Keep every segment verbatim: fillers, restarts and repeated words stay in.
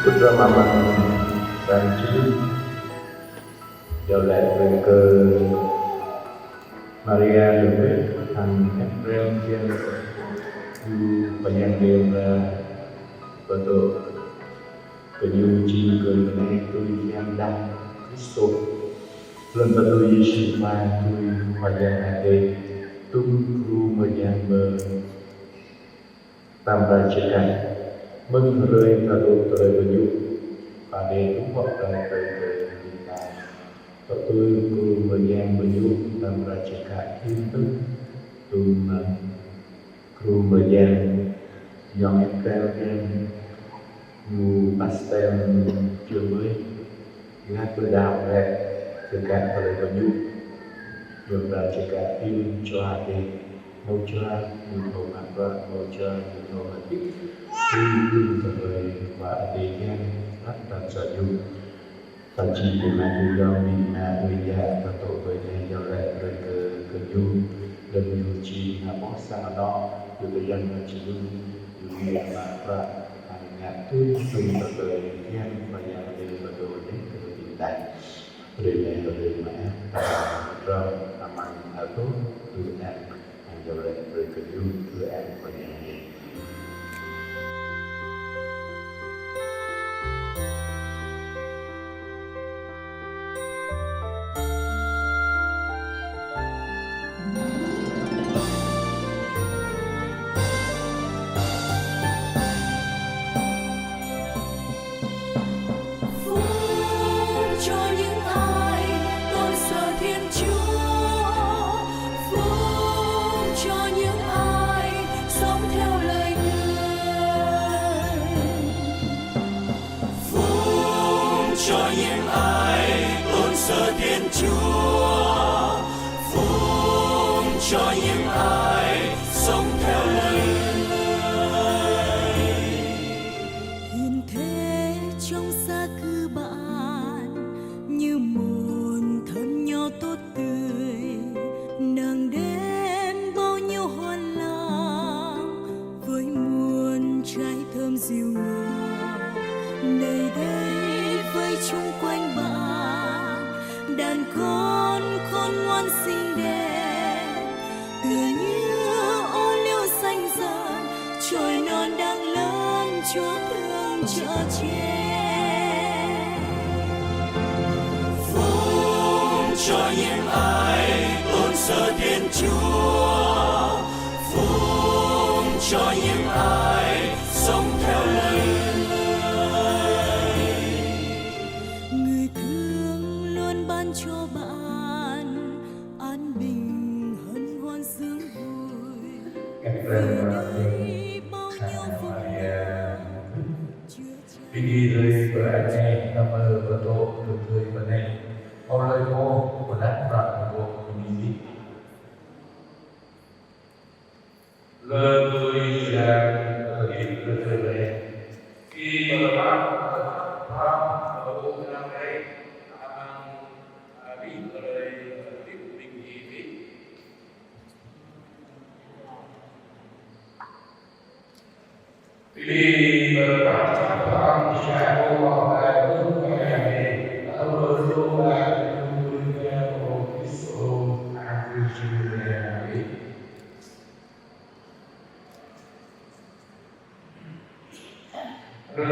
Pơtrơm amăng sang čư̆, iâu laĭ brơi kơ Maria Lewis hăng Ephrem Kian, ñu pơñen đêm ra pơtô kơ ñu jing gơ̆ bơnai tui hiam đah Kristô. Lơ̆m ta tui Yêsu Khua tui Khua Yang Adai, tum gru mơyang mơ̆ tam ra čơkă. Mơ̆ng hrơi ta dŏ tơlơi pơñŭt, Khua Adai tum pŏk tơlơi tơlơi tơlơi ta. Tŏ tui gru mơyang pơñŭt tam ra čơkă hiư̆m tŭ tum mơ̆ gru mơyang yŏng Ephrem Kian, ñu pastem čư̆ mơi, ngă tơlơi đaŏ lĕ čơkă tơlơi pơñŭt. Yua kơ čơkă hiư̆m čua đe, mơ̆ čua ñu thâo mă bruă, mơ̆ čua ñu thâo mă tĭ. Tui gru tơlơi Khua Adai kiăng, ră anŭn sa ñu. Ta či mă tui yua mĭ mă ơi yă, ta tŏ ƀơi anai iâu laĭ brơi kơ, kơ ñu, lơ̆m ñu či ngă boh sang anŏ, ñu tơyang mă či ñu, ñu mĭ mă bruă, hăng ngă tui tum tơlơi kiăng Khua Yang Adai pơtô đe kơ ƀing ta. Brơi anai, brơi mă, ta pơtrơm amăng alô, tui anŭn. Hăng iâu laĭ brơi kơ ñu tui anŭn Khua Yang Adai. Phúc cho những ai tôn thờ Thiên Chúa, phúc cho những ai sống theo lời Người. Phúc cho những ai tôn thờ Thiên Chúa, phúc cho những ai sống theo lời Người. Hiển thế trong xa cư bạn, như một thân nho tốt tươi, nắng đến bao nhiêu hoang lang, với muôn trái thơm dịu ngọt. Nơi đây với chung quanh bạn, đàn con khôn ngoan xinh đẹp, tựa như ô liu xanh dần, trôi non đang lớn Chúa thương chở che. Phúc cho những ai tôn thờ Thiên Chúa, phúc cho những ai sống theo lời Người. Người thương luôn ban cho bạn an bình hân hoan sướng vui. Ephrem Kian, hăng Maria Lewis, ƀing gih rai pơ anai, nao pơtô kơ ƀing gih pơ anai. Hơmâo hlơi pô pơđah prăk pơgop ƀing gih? Lơ̆m tui Yang Adai pơtô lĕ, ƀing pơpăt pơpăt pơpăt pơpăt amăng abih hrơi hơdip ƀing gih. Ƀing pơpăt pơpăt pơpăt amăng Yang Adai pơtô lĕ, lalu berdoa kepada Yang Maha Kuasa, aku juru yang adil. Kâo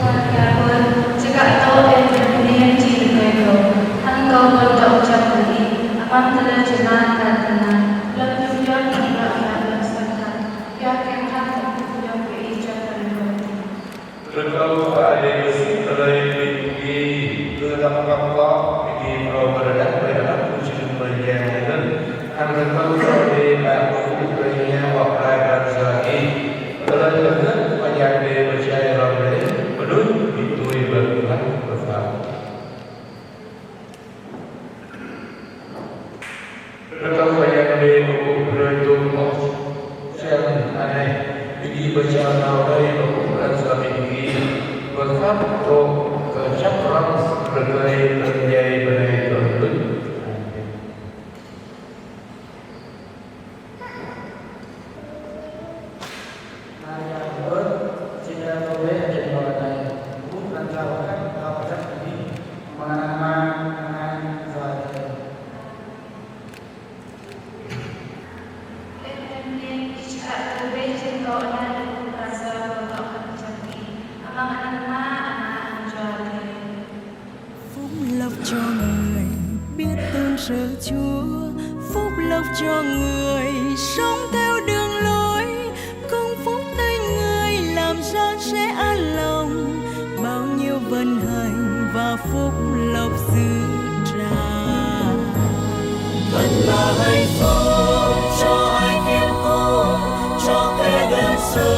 Maria ơi, čơkă tŏ ƀing gơnam či tơkai kâo, hăng kâo pơđok jăm kơ Ih, amăng tơlơi jơma kơ tơnap, lơ̆m yua kơ bruă Yang Adai sat tha, yua kơ hăng kâo pơñu kơ Ih jăm kơ Ih. Rơkâo Khua Adai pơsĭt tơlơi ƀing gih, kơ tơlơi pơkŏn ƀing gih phrâo pơrơđah brơi anăp Ñu jing mơyang anŭn. Hăng rơkâo Khua Adai pơƀuh brơi Ñu wơ̆t brơi pran jua gih. Tơlơi pơhơnŭn Khua Yang Kơ čăp rŏng rơgơi tơlơi mơñai bơnai tơl tuč. Phúc lộc cho người biết tôn sợ Chúa, phúc lộc cho người sống theo đường lối, công phúc tên người làm ra sẽ an lòng, bao nhiêu vận hành và phúc lộc dư tràn. Thật là hạnh phúc cho ai khiêm cung, cho kẻ đơn sơ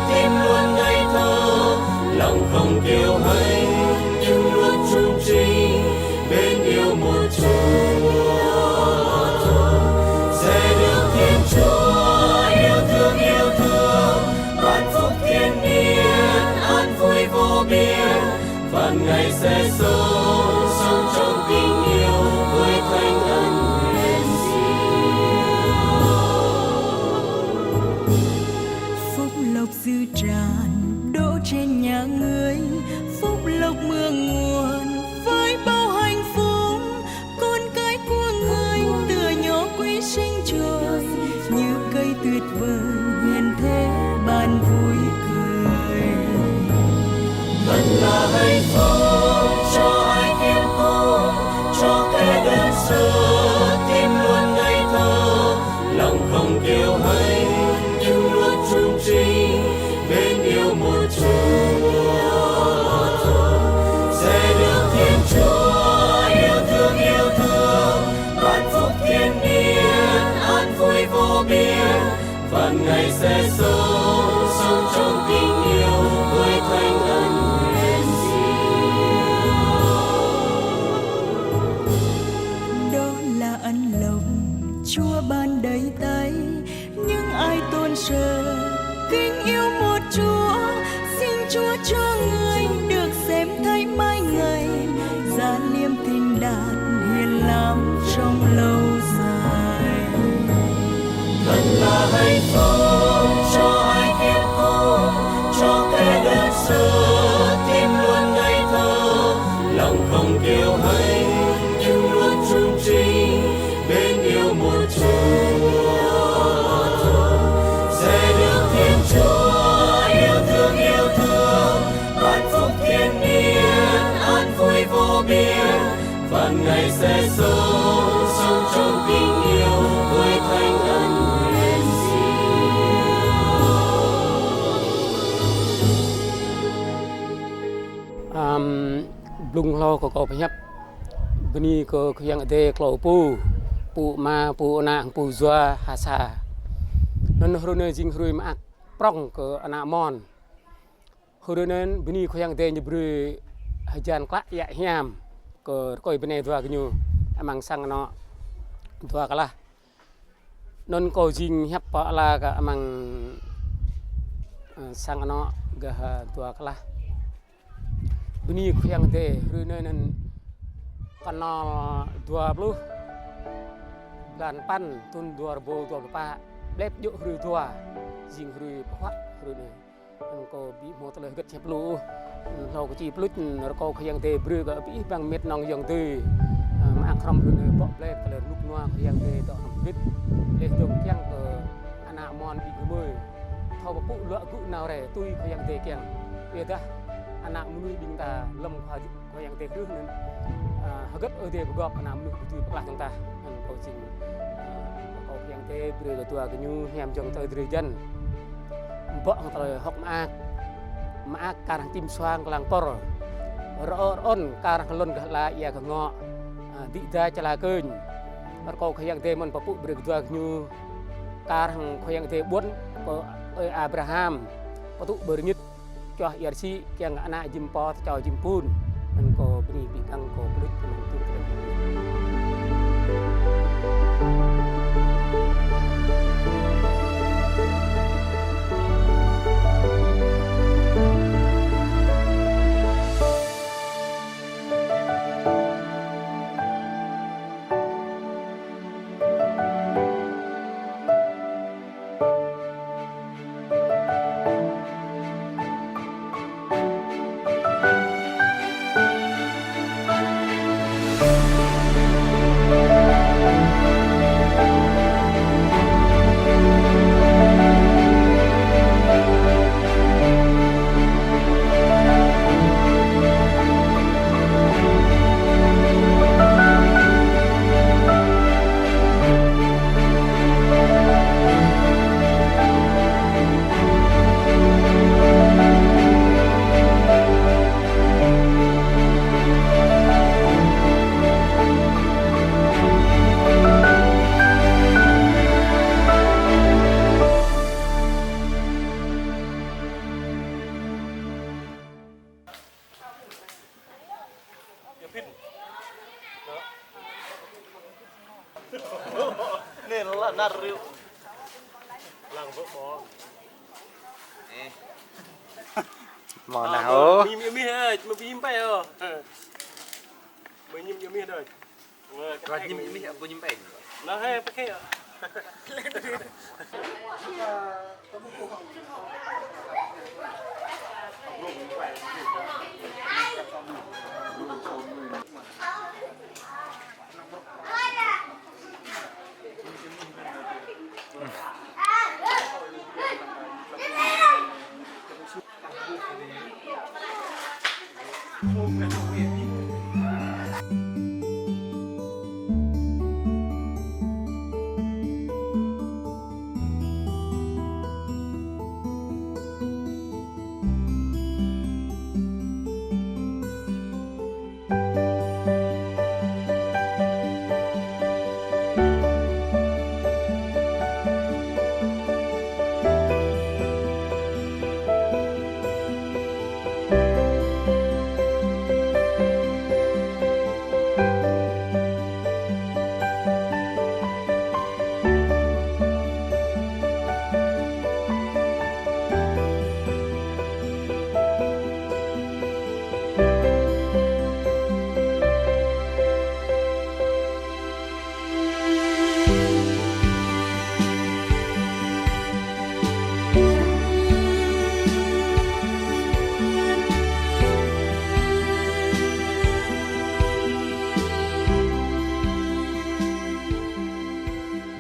tìm luôn ngây thơ, lòng không kiêu hãnh nhưng luôn trung trinh, mến yêu một Chúa. Sẽ được Thiên Chúa yêu thương, yêu thương, ban phúc thiên niên, an vui vô biên. Và ngày sẽ sống, sống trong tình yêu với thánh ân hiển siêu. Phúc lộc dư tràn đổ trên nhà người, phúc lộc mưa nguồn với bao hạnh phúc. Con cái của người tựa nhỏ quy sinh trôi, như cây tuyệt vời hiền thế ban vui. Thật là hạnh phúc cho ai khiêm cung, cho kẻ đơn sơ tìm luôn ngây thơ, lòng không kiêu hãnh nhưng luôn trung trinh, mến yêu một Chúa. Sẽ được Thiên Chúa yêu thương, yêu thương, ban phúc thiên niên, an vui vô biên. Và ngày sẽ sống, sống trong tình yêu với thánh ân hiển siêu. Đó là ân lộc Chúa ban đầy tay, những ai tôn sờ kính yêu một Chúa, xin Chúa cho người được xem thấy mãi ngày, giá liêm thịnh đạt hiền lắm trong lâu dài. Thật là hạnh phúc cho ai khiêm cung, cho kẻ đơn sơ tìm luôn ngây thơ, lòng không kiêu hãnh nhưng luôn trung trinh, mến yêu một Chúa. Sẽ được Thiên Chúa yêu thương, yêu thương, ban phúc thiên niên, an vui vô biên. Và ngày sẽ sống, sống trong tình yêu với thánh ân hiển siêu. Ăm, blung hlâo kơ kâo pơhiăp bơni kơ Khua Yang Adai klâo pô, pô ama, pô ană, pô yua, ha sa. Anŭn hrơi anai jing hrơi mơak prŏng kơ ană mon. Hrơi anai bơni Khua Yang Adai ñu brơi hơjan klă yă hiam kơ rơkơi bơnai dua gơñu amăng sang anŏ Dua Klah. Anŭn kâo jing hiăp pơala kơ amăng, ơ, sang anŏ gah, ơ, Dua Klah. Bơni Khua Yang Adai, hrơi anai anŭn kơnol dua pluh blan păn thŭn dua rơbâo dua pluh pă, blep djơ̆ hrơi dua, jing hrơi pơhuă hrơi anai. Anŭn kâo ƀu hmâo tơlơi hơget hiăp lu ôh. Hlâo kơ či pơluč, rơkâo Khua Yang Adai brơi kơ abih bang met nong ayŏng adơi, ơ, mơak hrŏm hrơi anai bŏ blai tơlơi rơnŭk rơnua Khua Yang Adai dŏ hrŏm hơbĭt. Laih dơ̆ng kiăng kơ ană mon ƀing gơmơi thâo pơpŭ luă gŭ nao rai tui Khua Yang Adai kiăng. Yua dah ană mơnuih ƀing ta lơ̆m Khua Khua Yang Adai krưh anŭn, ơ, hơget Ơi Adai pơgop ană mơnuih ƀu dưi pơklah dơ̆ng tah. Anŭn kâo jing, ơ, kâo Khua Yang Adai brơi kơ dua gơñu hiam jơ̆ng tơlơi drơi jăn. Bŏ hăng tơlơi hơ̆k mơak. Mơak kar hăng čim suang kơlang pơr. Rơ̆ rơ̆n kar hăng lŏn gah ala ia gah ngŏ. Ơ, dĭ da čơla kơnh. Rơkâo Khua Yang Adai mơ̆n pơpŭ brơi kơ dua gơñu. Kar hăng Khua Yang Adai ƀuăn kơ ơi Abraham pơtŭ ƀơi rơngit. Čuah ia rơsĭ kiăng ană jim pô tơčô jim pun. Anŭn kâo bơni abih bang kâo pơluč amăng tŭ tơlơi. Nar rư̆. Lăng vơ̆ ƀô. Ơ. Mơ̆ nao. Ơ, ƀu ñim, ñim ih, ơ, ƀu ñim pĕ, ơ. Ƀu ñim, ñim ih đơi. Ơ, kơ ñim, ñim ih, ƀu ñim pĕ. Nao, hei, pơkhe, ơ.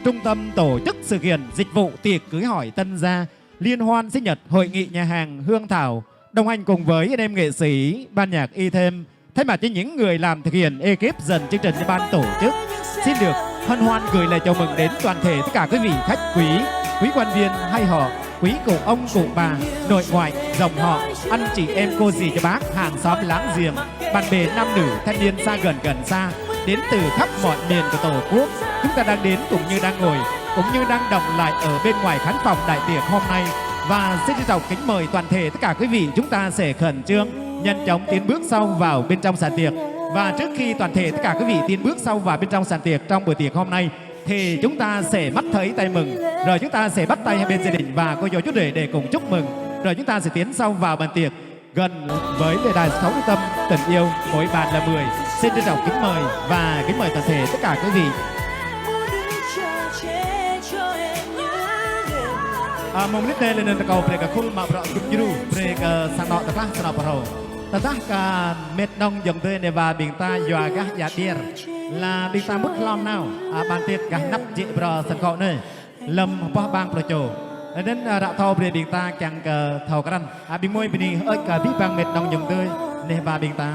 Trung tâm tổ chức sự kiện dịch vụ tiệc cưới hỏi tân gia, liên hoan sinh nhật, hội nghị nhà hàng Hương Thảo, đồng hành cùng với anh em nghệ sĩ, ban nhạc Y Thêm, thay mặt cho những người làm thực hiện, ekip dàn chương trình, ban tổ chức, xin được hân hoan gửi lời chào mừng đến toàn thể tất cả quý vị khách quý, quý quan viên hai họ, quý cụ ông, cụ bà, nội ngoại, dòng họ, anh chị em, cô dì, chú bác, hàng xóm láng giềng, bạn bè nam nữ, thanh niên xa gần, gần xa, đến từ khắp mọi miền của Tổ quốc. Chúng ta đang đến cũng như đang ngồi, cũng như đang đọng lại ở bên ngoài khán phòng đại tiệc hôm nay. Và xin trân trọng kính mời toàn thể tất cả quý vị, chúng ta sẽ khẩn trương, nhanh chóng tiến bước sâu vào bên trong sàn tiệc. Và trước khi toàn thể tất cả quý vị tiến bước sâu vào bên trong sàn tiệc trong buổi tiệc hôm nay, thì chúng ta sẽ bắt tay tay mừng, rồi chúng ta sẽ bắt tay hai bên gia đình và cô dâu chú rể để cùng chúc mừng, rồi chúng ta sẽ tiến sâu vào bàn tiệc. Gần với lễ đài sân khấu Trung tâm tình yêu, mỗi bàn là mười. Xin trân trọng kính mời và kính mời toàn thể tất cả quý vị. Ơ, mơ̆ng mơnit anai lĕ anŭn ta kâo brơi kơ khul mă bruă gŭm djru, brơi kơ sang anŏ tơklah sang anŏ pơhrâo. Tơdah kơ mĕt nŏng ayŏng adơi neh wa ƀing ta yua gah ia ƀier, laih ƀing ta mŭt hlŏm nao, ơ, bàn tiệc gah anăp jĕ bruă sân khấu anai. Lơ̆m hơpŏh ƀang pluh čô. Anŭn, ơ, ră thâo brơi ƀing ta kiăng kơ thâo krăn. Ơ, ƀing mơi bơni hơơč kơ abih bang mĕt nŏng ayŏng adơi neh wa ƀing ta.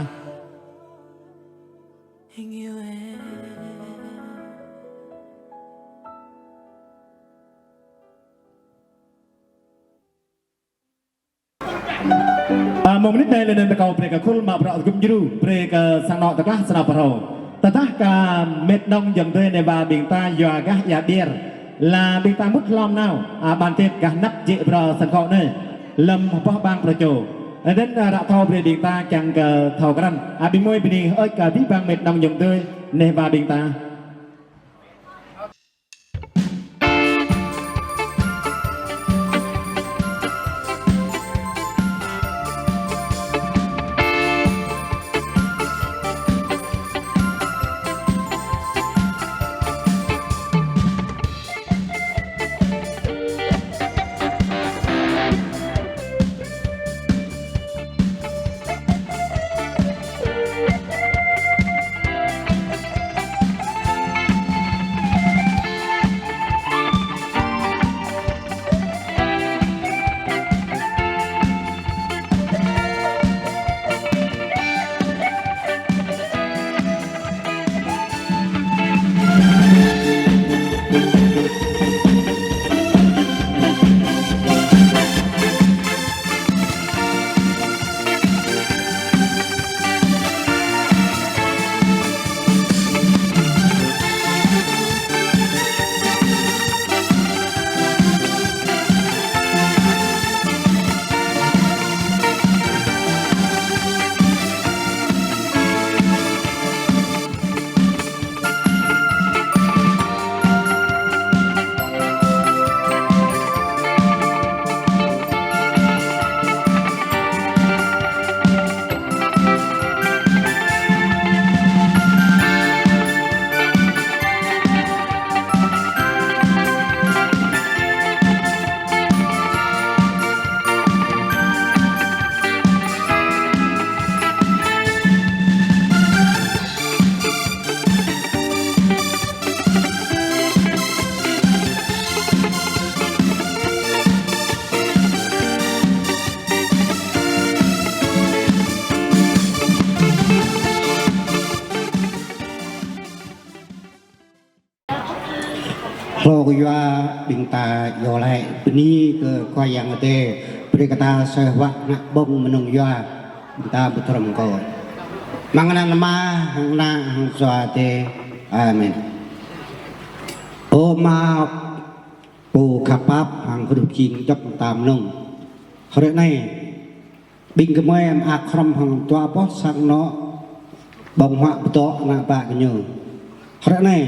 Ơ, mơ̆ng mơnit anai lĕ anŭn ta kâo brơi kơ khul mă bruă gŭm djru, brơi kơ sang anŏ tơklah sang anŏ pơhrâo. Tơdah kơ mĕt nŏng ayŏng adơi neh wa ƀing ta yua gah ia ƀier, laih ƀing ta mŭt hlŏm nao, ơ, bàn tiệc gah anăp jĕ bruă sân khấu anai. Lơ̆m hơpŏh ƀang pluh čô. Anŭn, ơ, ră thâo brơi ƀing ta kiăng kơ thâo krăn. Ơ, ƀing mơi bơni hơơč kơ abih bang mĕt nŏng ayŏng adơi neh wa ƀing ta. Hlâo kơ yua ƀing ta iâu laĭ bơni kơ Khua Yang Adai brơi kơ ta asơi huă ană ƀơ̆ng mơnơ̆ng yua ƀing ta ƀu trŏm kơ. Amăng anăn Ama hăng Ană hăng Jua Adai. Amen. Ơ Ama, Pô khăp pap hăng hơdrô̆ jing djŏp mơta mơnơ̆ng. Hrơi anai, ƀing gơmơi mơak hrŏm hăng dua boh sang anŏ ƀơ̆ng huă pơtô ană bă gơñu. Hrơi anai,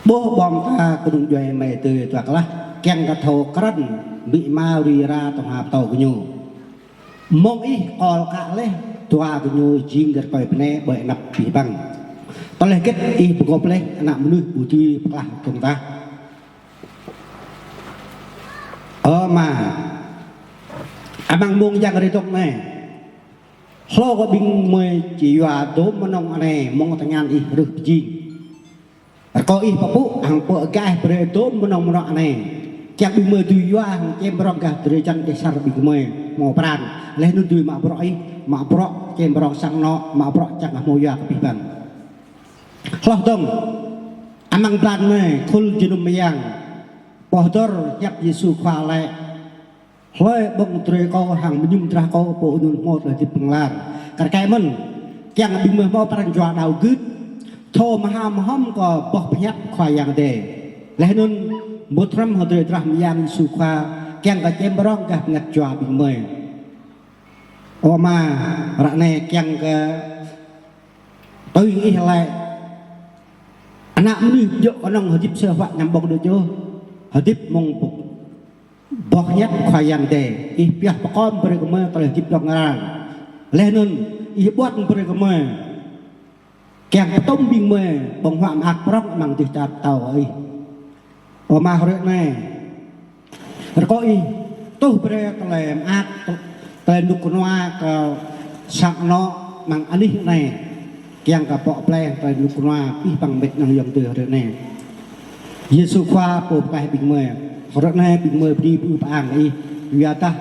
ƀuh ƀơ̆ng ta kơnung djuai amai adơi dua klah, kiăng kơ thâo krăn amĭ ama rui ra tơngan pơtô gơñu. Mơ̆ng ih kol kă laih dua gơñu jing gơ̆ rơkơi bơnai ƀơi anăp abih bang. Tơlơi hơget ih pơgop laih ană mơnuih ƀu dưi pơklah tơ̆ng tah. Ơ Ama, amăng mông yang hrơi dŏng anai, hlâo kơ ƀing gơmơi či yua dôm mơnơ̆ng anai mơ̆ng tơngan ih rưh pơjing. Rơkâo ih pơpŭ hăng pơagaih brơi dôm mơnơ̆ng mơnŏ anai. Kiăng ƀing gơmơi dưi yua hăng čem rŏng gah drơi jăn dêh asar ƀing gơmơi hmâo pran. Laih anŭn dưi mă bruă ih, mă bruă čem rŏng sang anŏ, mă bruă čang hmâo yua kơ abih bang. Hloh dơ̆ng, amăng blan anai, khul jơnum mơyang, pô hơdơr hiăp Yêsu Khua laĭ: Hlơi ƀơ̆ng drơi kâo hăng mơñum drah kâo, pô anŭn hmâo tơlơi hơdip hlŏng lar. Kar kaĭ mơ̆n, kiăng ƀing gơmơi hmâo pran jua đaŏ gưt, thâo mơhao mơhŏm kơ boh pơhiăp Khua Yang Adai. Laih anŭn, mŭt hrŏm hăng drơi drah mơyang Yêsu Khua, kiăng kơ čem rŏng gah bơngăt jua ƀing gơmơi. Ơ Ama, ră anai kiăng kơ tui ih laĭ, ană mơnuih djơ̆ kơnơ̆ng hơdip asơi huă añăm ƀơ̆ng đôč ôh, hơdip mơ̆ng boh hiăp Khua Yang Adai. Ih pioh pơkom brơi kơ gơmơi tơlơi hơdip hlŏng lar. Laih anŭn ih ƀuăn brơi kơ gơmơi kiăng pơtŭm ƀing gơmơi ƀơ̆ng huă mơak prŏng amăng dêh čar pơtao ih. Ơ Ama, hrơi anai, rơkâo ih tuh brơi tơlơi mơak, tơlơi rơnŭk rơnua kơ sang anŏ amăng anih anai, kiăng kơ pŏk plei tơlơi rơnŭk rơnua abih bang mĕt wa ayŏng adơi hrơi anai. Yêsu Khua, Pô pơklaih ƀing gơmơi, hrơi anai ƀing gơmơi bơni bơ�ư pơang kơ ih, yua dah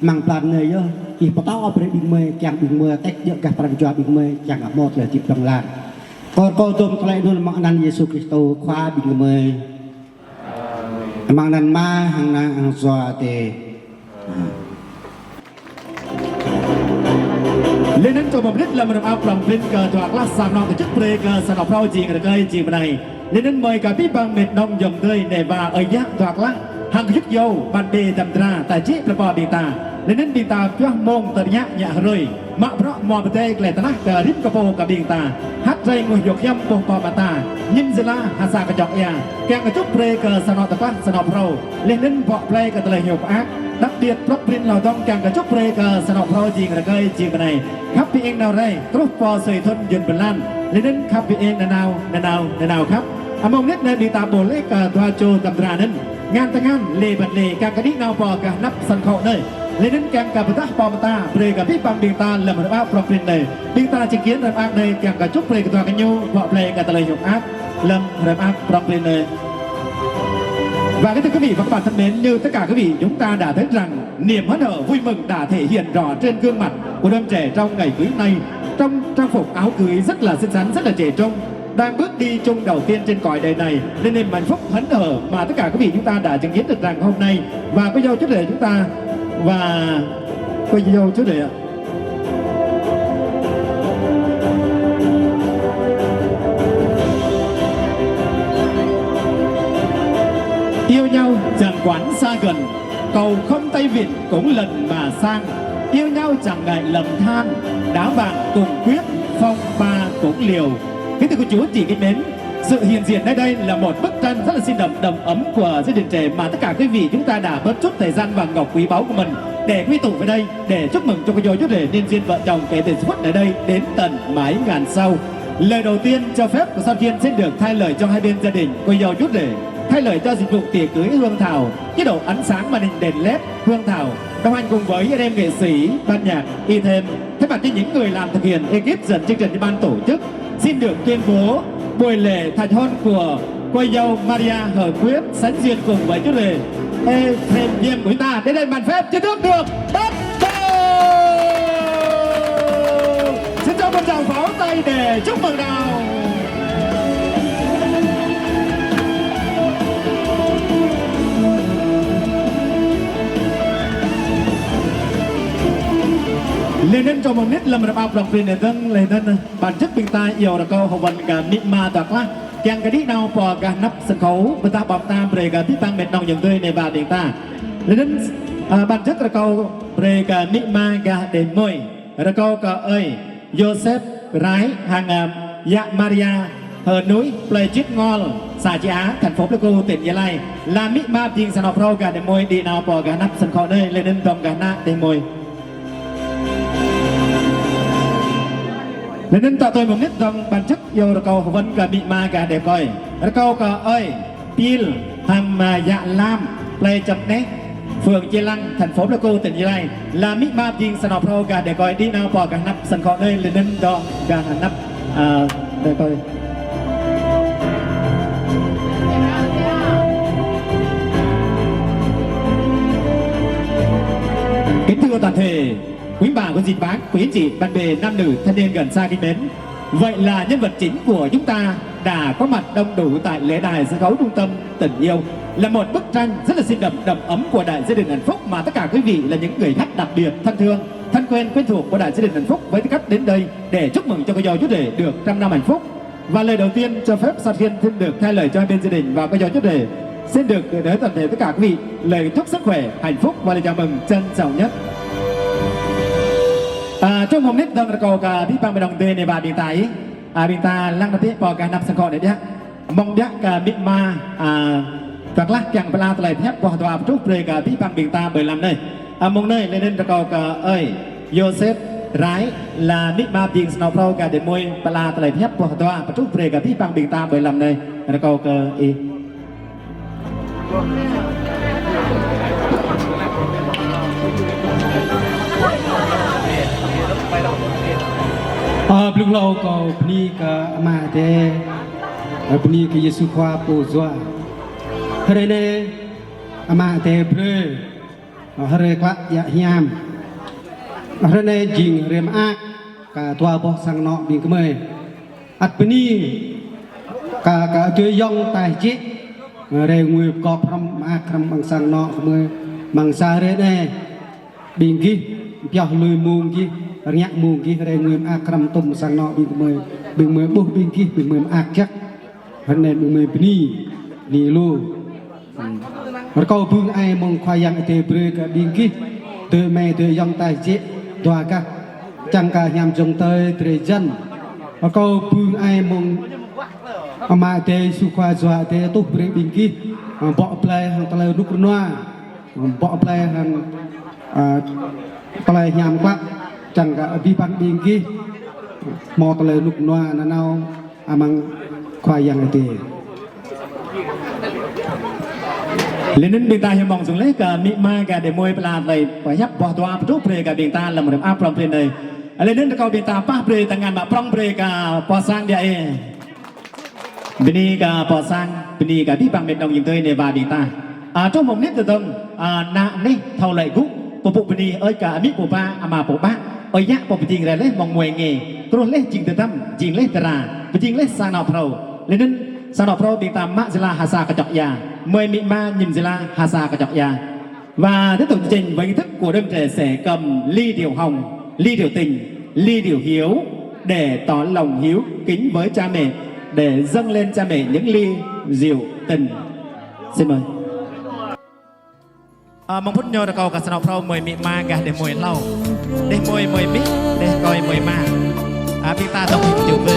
amăng blan anai yơh ih pơtô brơi ƀing gơmơi, kiăng ƀing gơmơi tĕk djơ̆ gah pran jua ƀing gơmơi, kiăng hmâo tơlơi hơdip hlŏng lar. Kâo rơkâo dôm tơlơi anŭn amăng anăn Yêsu Krist Khua ƀing gơmơi. Amăng anăn Ama hăng Ană hăng Jua Adai. Laih anŭn čô mơmlĭt lăm rơmang prŏng prin kơ dua klah sang anŏ kơčŭt brơi kơ sang anŏ phrâo jing rơkơi jing bơnai. Laih anŭn mơi kơ abih bang mĕt wa ayŏng adơi neh wa ơi yă dua klah hăng gơyut yâo, ƀăn ƀe dăm dra ta jĕ prơpơ ƀing ta. Laih anŭn ƀing ta pioh mông tơña ñă hrơi. Mă bruă hmua pơdai tơlơi tơnah kơ rĭm kơ pô kơ ƀing ta. Hăt rai ngui yŏk hiam boh pơmơta. Ñim jơlah ha sa kơčŏk ia. Kiăng kơčŭt brơi kơ sang anŏ tơpă sang anŏ phrâo. Laih anŭn pŏk plei kơ tơlơi hiăp ăt. Đặc biệt prŏk prin hlâo dơ̆ng kiăng kơčŭt brơi kơ sang anŏ phrâo jing rơkơi jing bơnai. Khăp pi eng nao rai. Truh pơ sui thŭn jŭn bơlan. Laih anŭn khăp pi eng nanao, nanao, nanao khăp. Amăng mơnit anai ƀing ta ƀuh laih kơ dua čô dăm dra anŭn. Ngan tơngan, lê băn lê, kiăng kơ đĭ nao pơ gah anăp sân khấu anai. Laih anŭn kiăng kơ pơdah pơmơta, brơi kơ abih bang ƀing ta lăm hrơi mơak prŏng prin anai. Ƀing ta chứng kiến hrơi mơak anai, kiăng kơ čŭt brơi kơ dua gơñu, pŏk plei kơ tơlơi hiăp ăt, lăm hrơi mơak prŏng prin anai. Và kính thưa quý vị và các bạn thân mến, như tất cả quý vị, chúng ta đã thấy rằng niềm hớn hở vui mừng đã thể hiện rõ trên gương mặt của đôi trẻ trong ngày cưới hôm nay, trong trang phục áo cưới rất là xinh xắn, rất là trẻ trung. Đang bước đi chung đầu tiên trên cõi đời này, nên niềm hạnh phúc hớn hở mà tất cả quý vị chúng ta đã chứng kiến được rằng hôm nay và cô dâu chú rể chúng ta và cô dâu chú rể ạ. Yêu nhau chẳng quản xa gần, cầu không tay vịn cũng lần mà sang. Yêu nhau chẳng ngại lầm than, đá bảng cùng quyết, phong ba cũng liều. Kính thưa cô chú chị kính mến, sự hiện diện nơi đây là một bức tranh rất là sinh động, đầm ấm của gia đình trẻ mà tất cả quý vị chúng ta đã bớt chút thời gian vàng ngọc quý báu của mình để quy tụ về đây để chúc mừng cho cô dâu chú rể nên duyên vợ chồng kể từ phút nơi đây đến tận mãi ngàn sau. Lời đầu tiên cho phép của sao thiên xin được thay lời cho hai bên gia đình cô dâu chú rể thay lời cho dịch vụ tiệc cưới hương thảo, chế độ ánh sáng màn hình đèn led hương thảo, đồng hành cùng với anh em nghệ sĩ, ban nhạc, Y Thêm. Thay mặt cho những người làm thực hiện, ekip dẫn chương trình và ban tổ chức, xin được tuyên bố buổi lễ thành hôn của cô dâu Maria Hờ Quyết sánh duyên cùng với chú rể Ê Thêm Viêm của chúng ta đến đây màn phép chính thức được bắt đầu. Xin cho một tràng pháo tay để chúc mừng nào. Lĕ anŭn trong mông mơnit lơ̆m rơmang prŏng prin anai dơ̆ng, lĕ anŭn ban jăk ƀing ta iâu rơkâo hơwăn kơ amĭ ama dua klah kiăng kơ đĭ nao pơ gah anăp sân khấu, ƀôdah ƀô̆ ta brơi kơ abih bang met nong jơ̆ng tui anai ba ƀing ta. Lĕ anŭn, ơ, ban jăk rơkâo brơi kơ amĭ ama gah Đê Môi, rơkâo kơ ơi Yôsep Rai hăng, ơ, yă Maria Hơ Nuih, plơi Čit Ngol, xã Čư̆ Á, thành phố Pleiku, tỉnh Gia Lai, lăm amĭ ama ƀing sang anŏ phrâo gah Đê Môi đĭ nao pơ gah anăp sân khấu anai, lĕ anŭn dŏng gah ană Đê Môi. Lĕ anŭn ta tui mơnit dơ̆ng ban jăk iâu rơkâo hơwăn kơ amĭ ama gah Đê Kơi. Rơkâo kơ ơi Pil hăng, ơ, yă Lam, plơi Čăm Neh, phường Chi Lăng, thành phố Pleiku, tỉnh Gia Lai, lăm amĭ ama ƀing sang anŏ phrâo gah Đê Kơi đĭ nao pơ gah anăp sân khấu anai, lĕ anŭn dŏng gah anăp, ơ, Đê Kơi. Kính thưa toàn thể, quý bà, cô dì, bác, quý anh chị, bạn bè, nam nữ, thanh niên gần xa kính mến. Vậy là nhân vật chính của chúng ta đã có mặt đông đủ tại lễ đài sân khấu Trung tâm Tình Yêu. Là một bức tranh rất là sinh động, đầm ấm của Đại gia đình Hạnh Phúc mà tất cả quý vị là những người khách đặc biệt, thân thương, thân quen, quen thuộc của Đại gia đình Hạnh Phúc với tư cách đến đây để chúc mừng cho cô dâu chú rể được trăm năm hạnh phúc. Và lời đầu tiên cho phép Sa Thiên xin được thay lời cho hai bên gia đình và cô dâu chú rể xin được gửi tới toàn thể tất cả quý vị lời chúc sức khỏe, hạnh phúc và lời chào mừng trân trọng nhất. Ơ, trong mông mơnit dơ̆ng rơkâo kơ abih bang met nong tui anai ba ƀing ta ih. Ơ, ƀing ta lăng nao pơ gah anăp sân khấu anai biă. Mơ̆ng biă kơ amĭ ama, ơ, dua klah kiăng pơala tơlơi pơhiăp boh dua pơtruh brơi kơ abih bang ƀing ta ƀơi lăm anai. Ơ, mơ̆ng anai lĕ anŭn rơkâo kơ ơi Yôsep Rai lăm amĭ ama ƀing sang anŏ phrâo gah Đê Môi pơala tơlơi pơhiăp boh dua pơtruh brơi kơ abih bang ƀing ta ƀơi lăm anai. Rơkâo kơ ih. Ơ, blung hlâo kâo bơni kơ Ama Adai, ơ, bơni kơ Yêsu Khua pô yua. Hrơi anai Ama Adai brơi hrơi klă djă hiam. Hrơi anai jing hrơi mơak kơ dua boh sang anŏ ƀing gơmơi. Ăt bơni kơ, kơ adơi ayŏng taih jĕ, rai ngui pơgop hrŏm mơak hrŏm amăng sang anŏ gơmơi, amăng sa hrơi anai. Ƀing gih pioh lui mông gih, rơngiă mông gih, rai ngui mơak hrŏm tŭm sang anŏ ƀing gơmơi. Ƀing gơmơi ƀuh ƀing gih, ƀing gơmơi mơak jăk. Hrơi anai ƀing gơmơi bơni, bơni lu. Rơkâo bưng ai mơ̆ng Khua Yang Adai brơi kơ ƀing gih, adơi amai adơi ayŏng taih jĕ dua gah, čang kơ hiam jơ̆ng tơi drơi jăn. Rơkâo bưng ai mơ̆ng Ama Adai Yêsu Khua yua Adai tuh brơi ƀing gih, ơ, bŏ blai hăng tơlơi rơnŭk rơnua, bŏ blai hăng, ơ, tơlơi hiam klă, čang kơ abih bang ƀing gih hmâo tơlơi rơnŭk rơnua nanao amăng Khua Yang Adai. Lĕ anŭn ƀing ta hyu mơ̆ng sung leh kơ amĭ ama gah Đê Môi pơala tơlơi pơhiăp boh dua pơtruh brơi kơ ƀing ta lăm hrơi mơak prŏng prin anai. Lĕ anŭn rơkâo ƀing ta pah brơi tơngan mă prŏng brơi kơ pô sang biă ih. Bơni kơ pô sang, bơni kơ abih bang met nong jing tui anai ba ƀing ta. Ơ, truh mơ̆ng mơnit tơdơ̆ng, ơ, ană neh thâo lăi gŭ, pơpŭ bơni ơi kơ amĭ pô pă, ama pô pă, ơi yă pô pơjing rai leh mơ̆ng muai nge, truh leh jing tơdăm, jing leh tơra, pơjing leh sang anŏ phrâo. Lĕ anŭn sang anŏ phrâo ƀing ta mă jơla ha sa kơčŏk ia, mơi amĭ ama ñim jơla ha sa kơčŏk ia. Và tiếp tục chương trình với nghi thức của đôi trẻ sẽ cầm ly rượu hồng, ly rượu tình, ly rượu hiếu để tỏ lòng hiếu kính với cha mẹ, để dâng lên cha mẹ những ly rượu tình. Xin mời. Ơ, mơ̆ng phŭn ñu rơkâo kơ sang anŏ phrâo mơi amĭ ama gah Đê Môi hlâo. Đê Môi mơi amĭ, Đê Kơi mơi ama. Ơ, ƀing ta dŏng hing jơ̆ng bơ.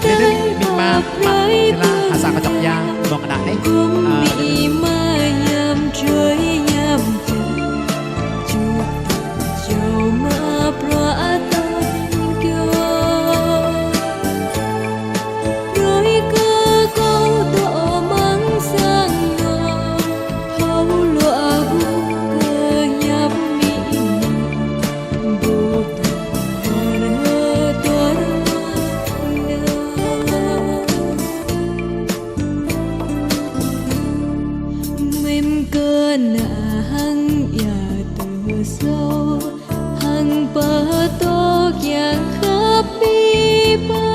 Đê Đê amĭ ama mă jơla ha sa kơčŏk ia mơ̆ng ană neh. Ơ, Mĭn kơ ană hăng ia tơsâo, hăng pơtô kiăng khăp biă ba.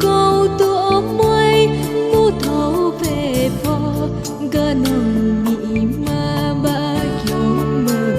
Kâo tŭ mơi mŭ thâo pĕ pho, kơnơ̆ng amĭ ama ba kiăng mơi.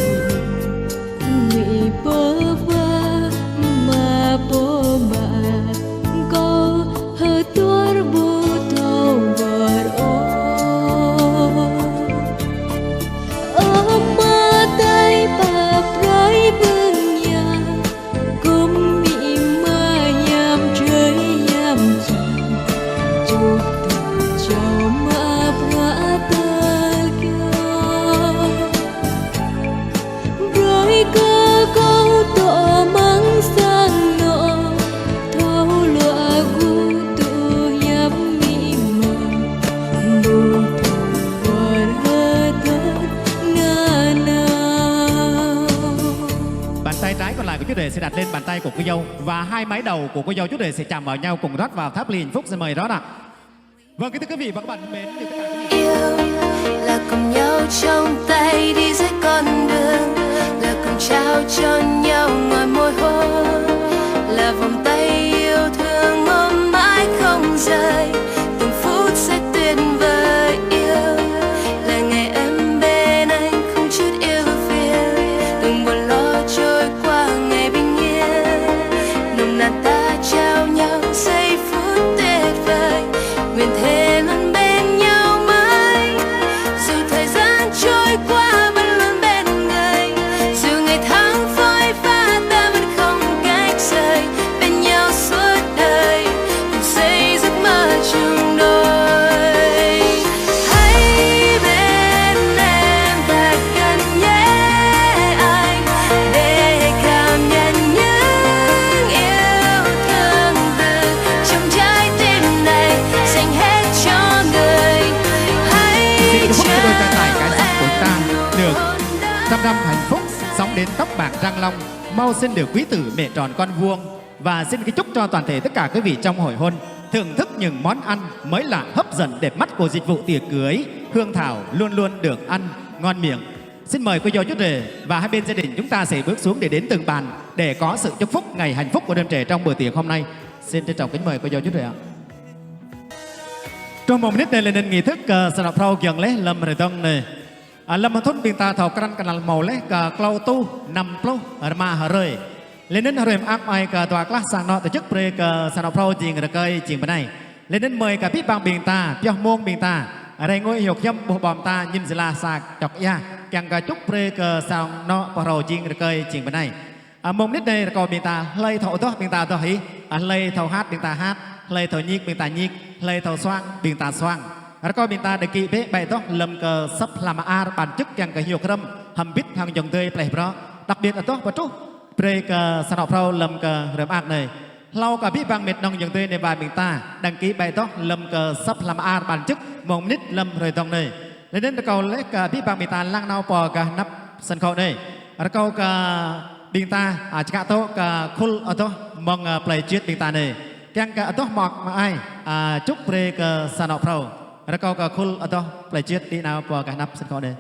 Chúa Trời sẽ đặt lên bàn tay của cô dâu và hai mái đầu của cô dâu Chúa Trời sẽ chạm vào nhau, cùng rót vào tháp ly hạnh phúc. Xin mời rót ạ. Vâng, kính thưa quý vị và các bạn mến, như tất cả quý vị Yêu là cùng nhau chung tay đi dưới con đường, là cùng trao cho nhau ngọt môi hôn, là vòng tay yêu thương ôm mãi không rời, từng phút sẽ tuyệt vời. Yêu là ngày em bên anh không chút ưu phiền, từng buồn lo trôi qua ngày bình yên, nồng nàn ta trao nhau giây phút tuyệt vời. Nguyện thề luôn bên nhau mãi, dù thời gian trôi qua vẫn luôn bên người, dù ngày tháng phôi pha ta vẫn không cách rời, bên nhau suốt đời, cùng xây giấc mơ chung đôi. Hãy bên em thật gần nhé anh, để cảm nhận những yêu thương từ trong trái tim này dành hết cho người. Hãy Xin chúc mừng đôi trai tài gái sắc của chúng ta được trăm năm hạnh phúc, sống đến tóc bạc răng long, mau sinh được quý tử mẹ tròn con vuông. Và xin kính chúc cho toàn thể tất cả quý vị trong hội hôn thưởng thức những món ăn mới lạ, hấp dẫn, đẹp mắt của dịch vụ tiệc cưới Hương Thảo luôn luôn được ăn ngon miệng. Xin mời cô dâu chú rể và hai bên gia đình chúng ta sẽ bước xuống để đến từng bàn để có sự chúc phúc ngày hạnh phúc của đôi trai trong bữa tiệc hôm nay. Xin trân trọng kính mời cô dâu chú rể ạ. Truh mơ̆ng mơnit anai lĕ anŭn nghi thức, ơ, sa anŏ phrâo giŏng laih lơ̆m hrơi dŏng anai. Ơ, lơ̆m thŭn ƀing ta thâo krăn kơnăl hmâo laih kơ klâo rơtuh năm pluh rơma hrơi. Lĕ anŭn hrơi mơak mơai kơ dua klah sang anŏ tơčŭk brơi kơ sa anŏ phrâo jing rơkơi jing bơnai. Lĕ anŭn mơi kơ abih bang ƀing ta, pioh mông ƀing ta, rai ngui hiôk hiam ƀuh ƀom ta, ñin jơla sa čŏk ia, kiăng kơ čŭk brơi kơ sa anŏ phrâo jing rơkơi jing bơnai. Ơ, mơ̆ng mơnit anai rơkâo ƀing ta, hlơi thâo adoh ƀing ta adoh hĭ, ơ, hlơi thâo hat ƀing ta hat, hlơi thâo ñik ƀing ta ñik, hlơi thâo suang ƀing ta suang. Rơkâo ƀing ta đăng ký bĕ bai adoh lơ̆m kơ săp hla mơar ban čŭk kiăng kơ hiôk hrŏm, hăm bit hăng ayŏng adơi pleh brŏ. Đặc biệt adoh pơtruh brơi kơ sa anŏ phrâo lơ̆m kơ hrơi mơak anai. Hlâo kơ abih bang mĕt nŏng ayŏng adơi nai wa ƀing ta đăng ký bai adoh lơ̆m kơ săp hla mơar ban čŭk mơ̆ng mơnit lơ̆m hrơi dŏng anai. Lĕ anŭn rơkâo laih kơ abih bang ƀing ta lăng nao pơ gah anăp sân khấu anai. Rơkâo kơ ƀing ta, ơ, čơkă tŏ kơ khul adoh mơ̆ng, ơ, plei juăt ƀing ta anai. Kiăng kơ adoh mơak mơai, ơ, čŭk brơi kơ sa anŏ phrâo. Rơkâo kơ khul adoh plei juăt đĭ nao pơ gah anăp sân khấu anai.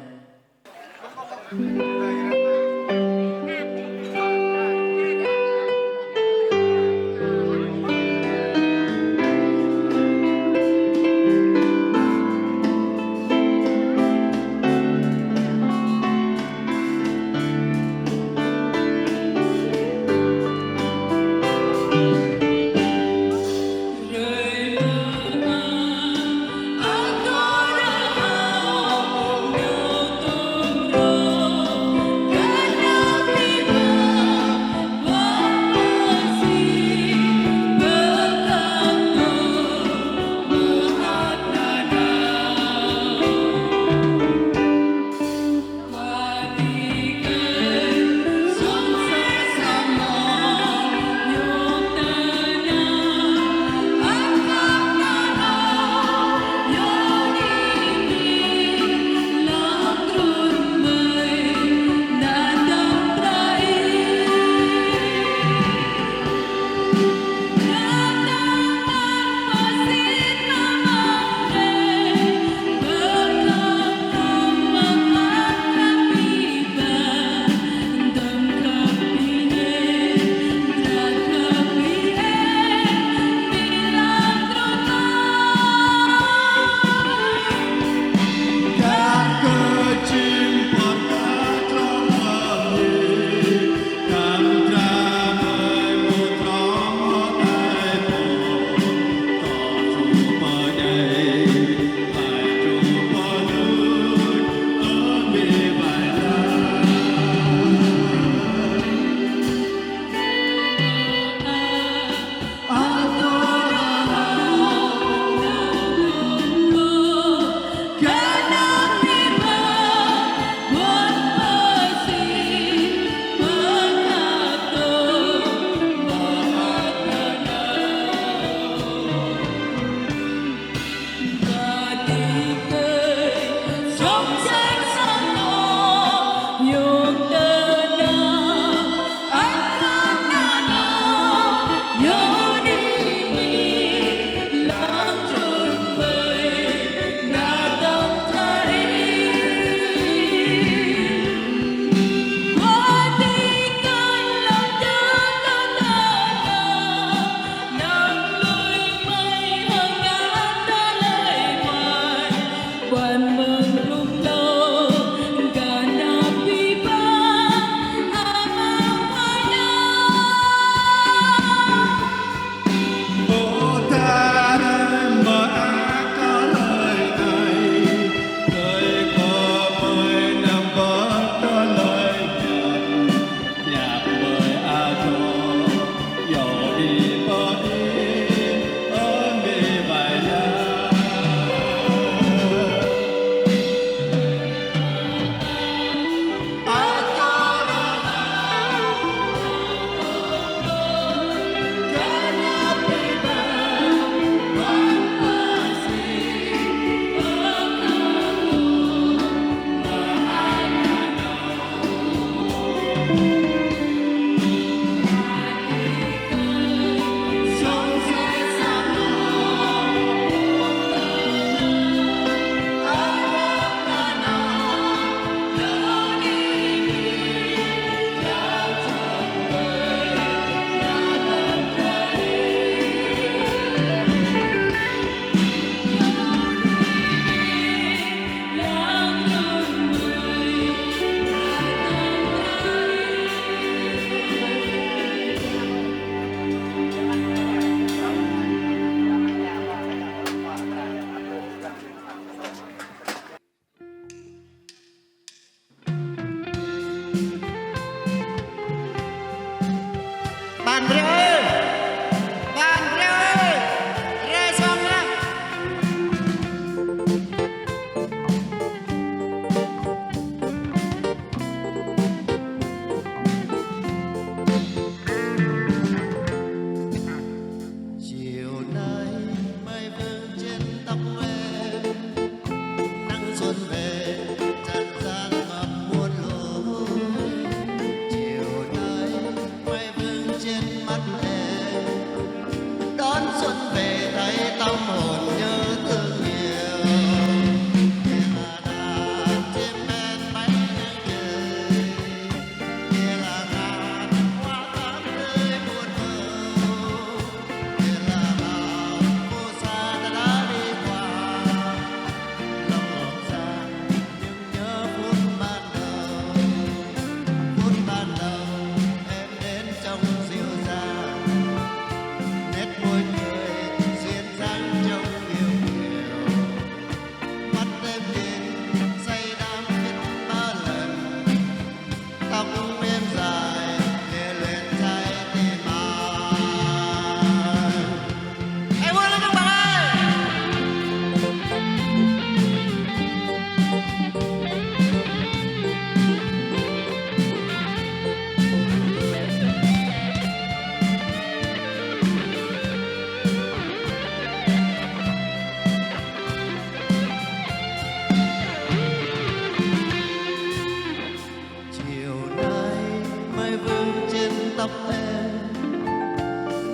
Tóc em,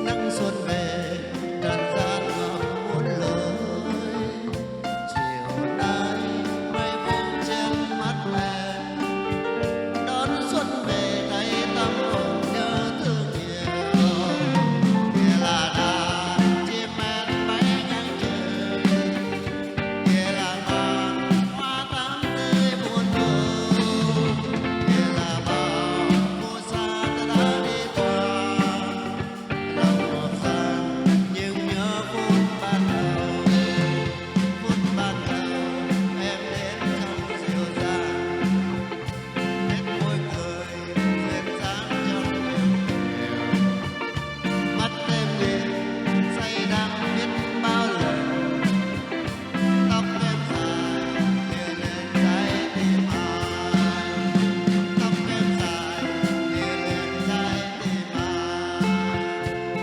nắng xuân về, trần gian ngậm muôn lối. Chiều nay, mây phủ trên mắt em, đón xuân về thấy tâm hồn nhớ thương nhiều. Kia là đàn chim én bay ngang trời, kia là màn hoa thắm tươi muôn màu, kia là bao phù sa ta đã đi qua. Lòng ngập tràn những nhớ phút ban đầu, phút ban đầu em đến trong dịu dàng, nét môi cười duyên dáng trong nụ hôn. Mắt em nhìn say đắm biết bao lần. Tóc em dài, lia lên trái tim ai. Tóc em dài, lia lên trái tim ai.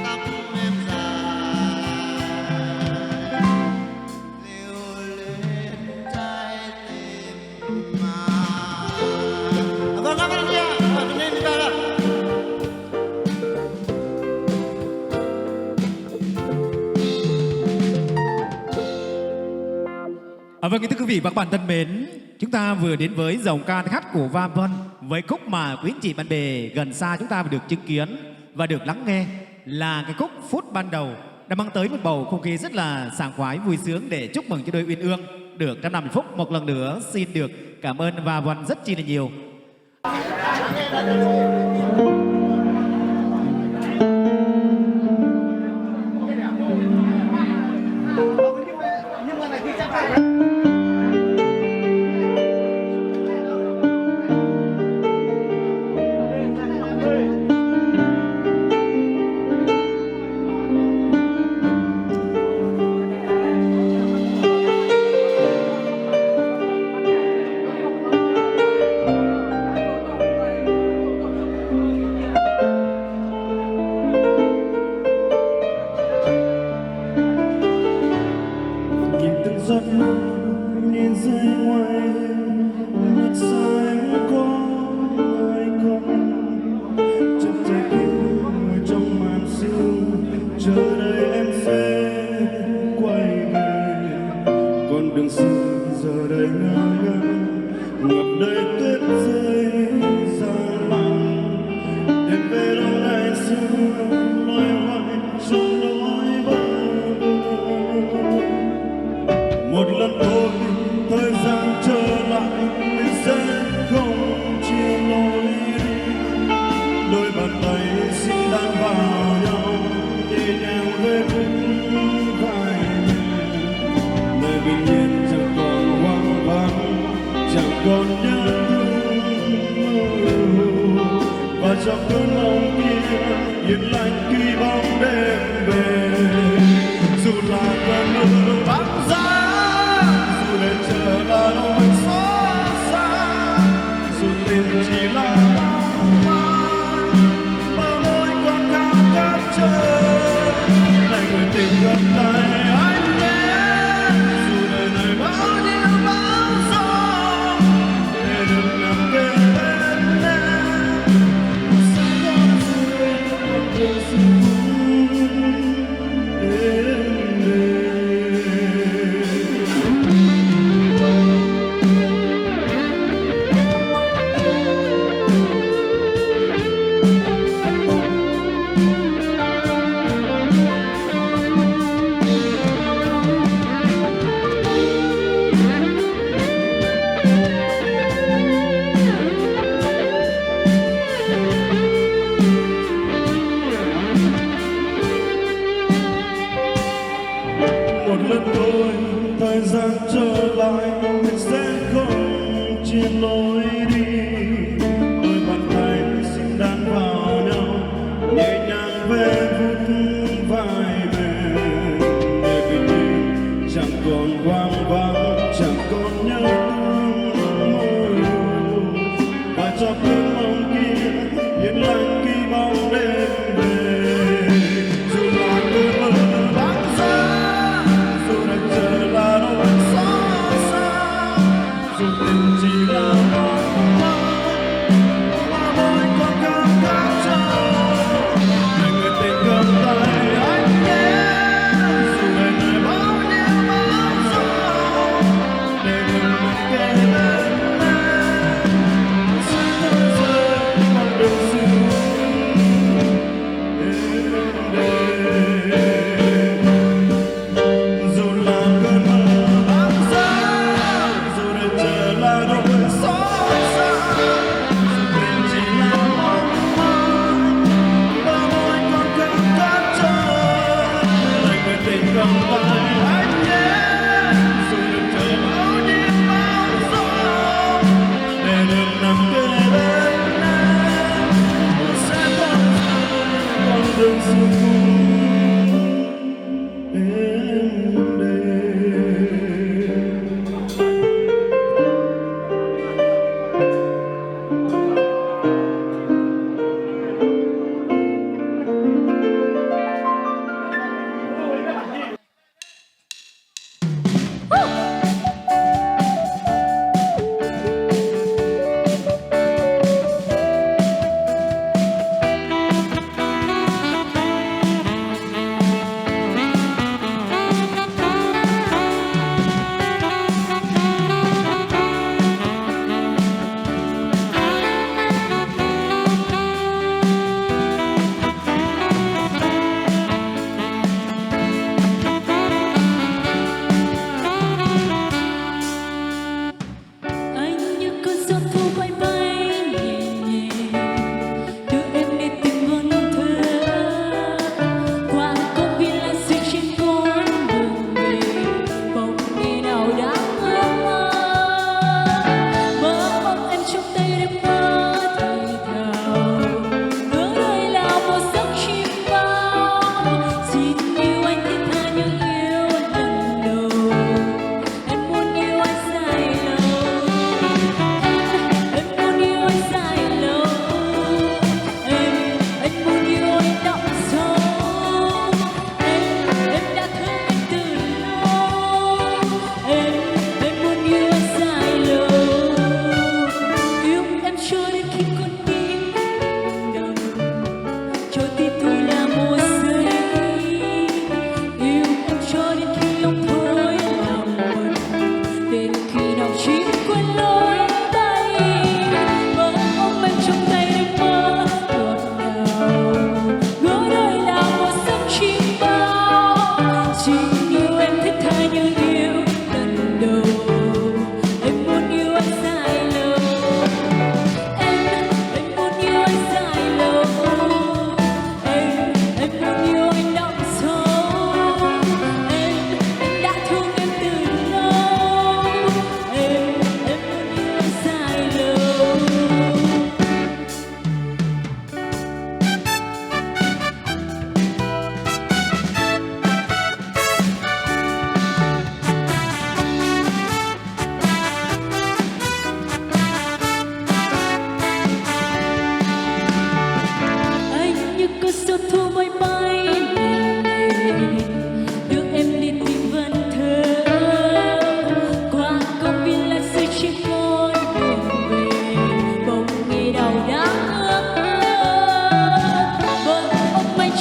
Tóc em dài, lia lên trái tim ai. Vâng, cảm ơn anh chị ạ. Và chúng em đi vào ạ. À, vâng, kính thưa quý vị và các bạn thân mến, chúng ta vừa đến với giọng ca hát của Va Vân với khúc mà quý anh chị bạn bè gần xa chúng ta vừa được chứng kiến và được lắng nghe là cái khúc Phút Ban Đầu đã mang tới một bầu không khí rất là sảng khoái, vui sướng để chúc mừng cho đôi uyên ương được trăm năm hạnh phúc. Một lần nữa xin được cảm ơn Va Vân rất chi là nhiều. Nhìn từng giọt mưa nhìn rơi ngoài, biết sao em có hay không. Chàng trai kia ngồi trong màn sương, chờ đợi em sẽ quay về. Con đường xưa giờ đây ngả ngơi, ngập đầy tuyết rơi, gió lặng. Đêm về đêm ngày xưa, loay hoay trong nỗi bơ vơ. Một lần thôi, thời gian trở lại, mình sẽ không chia lối đi. Đôi bàn tay xinh đan vào nhau, nhẹ nhàng vê phút vai mẹ. Nơi bình yên chẳng còn hoang vắng, chẳng còn nhớ thương mơ hồ. Và trong cơn mong kia, yên lặng khi bóng đêm về. Dù là cơn mưa băng giá, dù đèn chờ là nỗi xót xa, dù tình chỉ là mong manh, bờ môi còn khao khát chờ. Này người tình gần đây anh nhé, dù đời này bao nhiêu bão giông, để được nằm kề bên em. Sao có sự Một lần thôi, thời gian trở lại, mình sẽ không chia lối đi. Đôi bàn tay xinh đan vào nhau, nhẹ nhàng vê vuốt vai mẹ. Để bình yên, chẳng còn hoang vắng, chẳng còn nhớ thương mơ hồ. Và cho cơn mong kia yên lặng khi bóng đêm về. Dù là cơn mưa băng giá, dù đèn chờ là nỗi xót xa, dù tình chỉ là mong manh, mà môi còn khao khát chờ.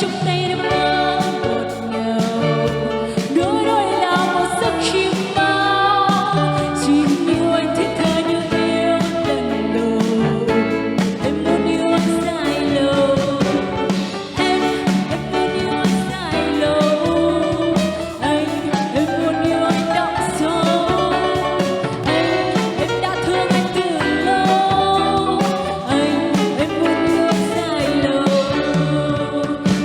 Trong tay nơm mơ ngọt ngào, nối đôi là một giấc chim bao. Chỉ yêu anh thiết tha như yêu lần đầu. Em muốn yêu anh dài lâu. Em, em muốn yêu anh dài lâu. Anh, em muốn yêu anh đậm sâu. Anh, em đã thương anh từ lâu. Anh, em muốn yêu anh dài lâu.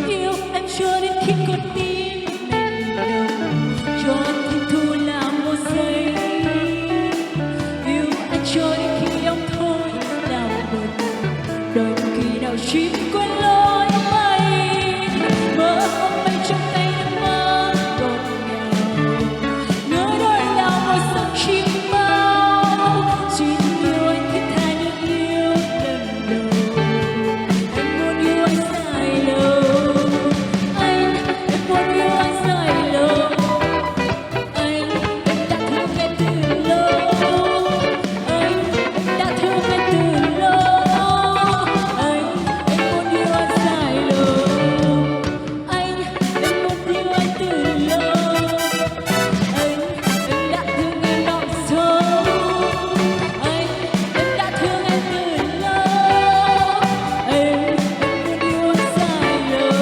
Yêu anh cho đến khi con tim em đau. Cho anh thất thố là một giây. Yêu anh cho đến khi lòng thôi là một. Đôi khi đau chim quên lối bay, mơ ôm mây trong tay nắng mơ ngọt ngào. Nối đôi là một giấc chim bao, chỉ yêu anh thiết tha như yêu lần đầu. Em muốn yêu anh dài lâu, anh, em muốn yêu anh dài lâu. Anh, em đã thương em từ lâu. Anh, em đã thương em từ lâu. Anh, em muốn yêu anh dài lâu. Anh, em muốn yêu anh từ lâu. Anh, em đã thương em đậm sâu. Anh, em đã thương em từ lâu. Anh, em muốn yêu anh dài lâu.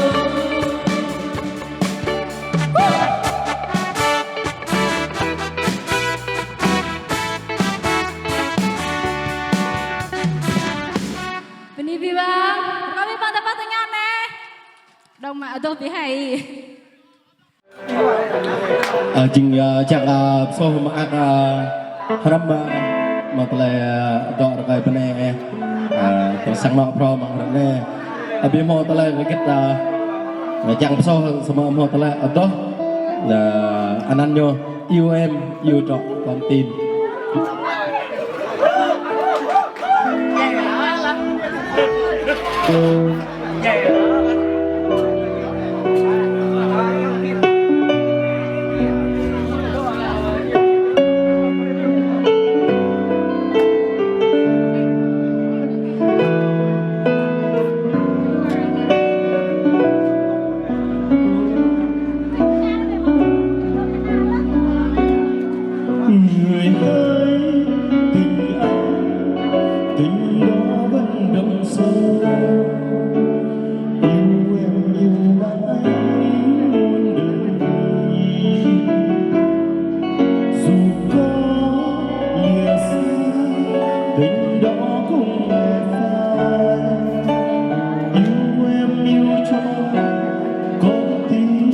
Bơni biă wa, kâo ƀing pơtơpă tơña anai. Dong mă adoh ƀing hai. Ơ, jing, ơ, čang, ơ, pơsô mă, ơ, hrăm, ơ, mă tơlơi, ơ, dŏ rơkơi bơnai, ơ, tơ sang anŏ phrâo mă hrăm anai. Abih hmâo tơlơi wơgĕt, ơ, čang pơsô samơ̆ hmâo tơlơi adoh, ơ, anăn ñu. Yêu em, yêu trọn con tim. Người ơi, tình anh, tình đó vẫn đậm sâu. Yêu em, yêu mãi muôn đời. Dù có lìa xa, tình đó không hề phai. Yêu em, yêu cho con tim.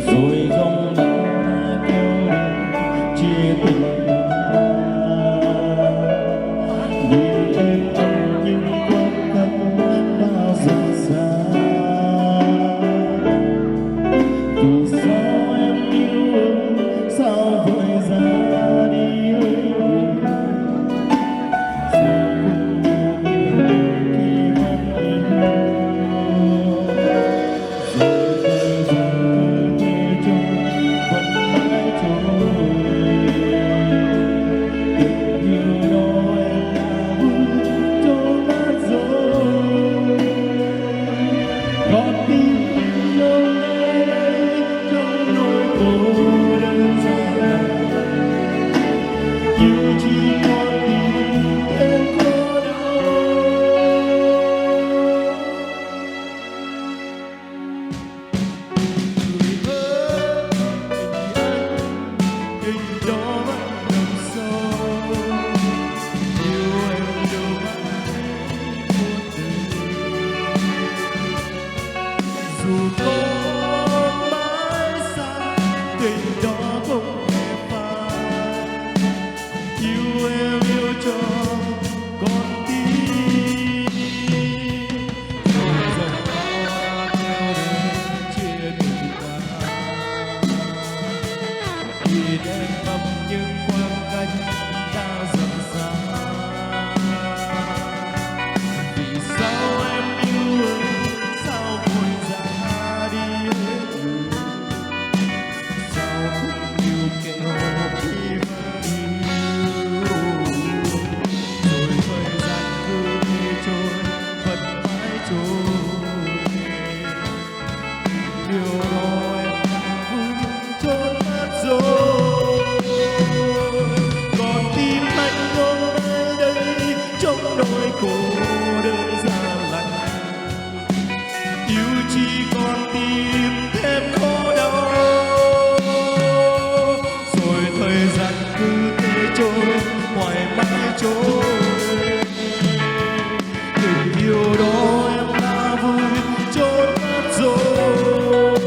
Rồi giông bão kéo đến chia tình ta. Nhìn em trong những Nỗi cô đơn gian lận, yêu chỉ còn tìm thêm khổ đau. Rồi thời gian cứ thế trôi, hoài mãi trôi. Tình yêu đó em đã vui trốn mất rồi.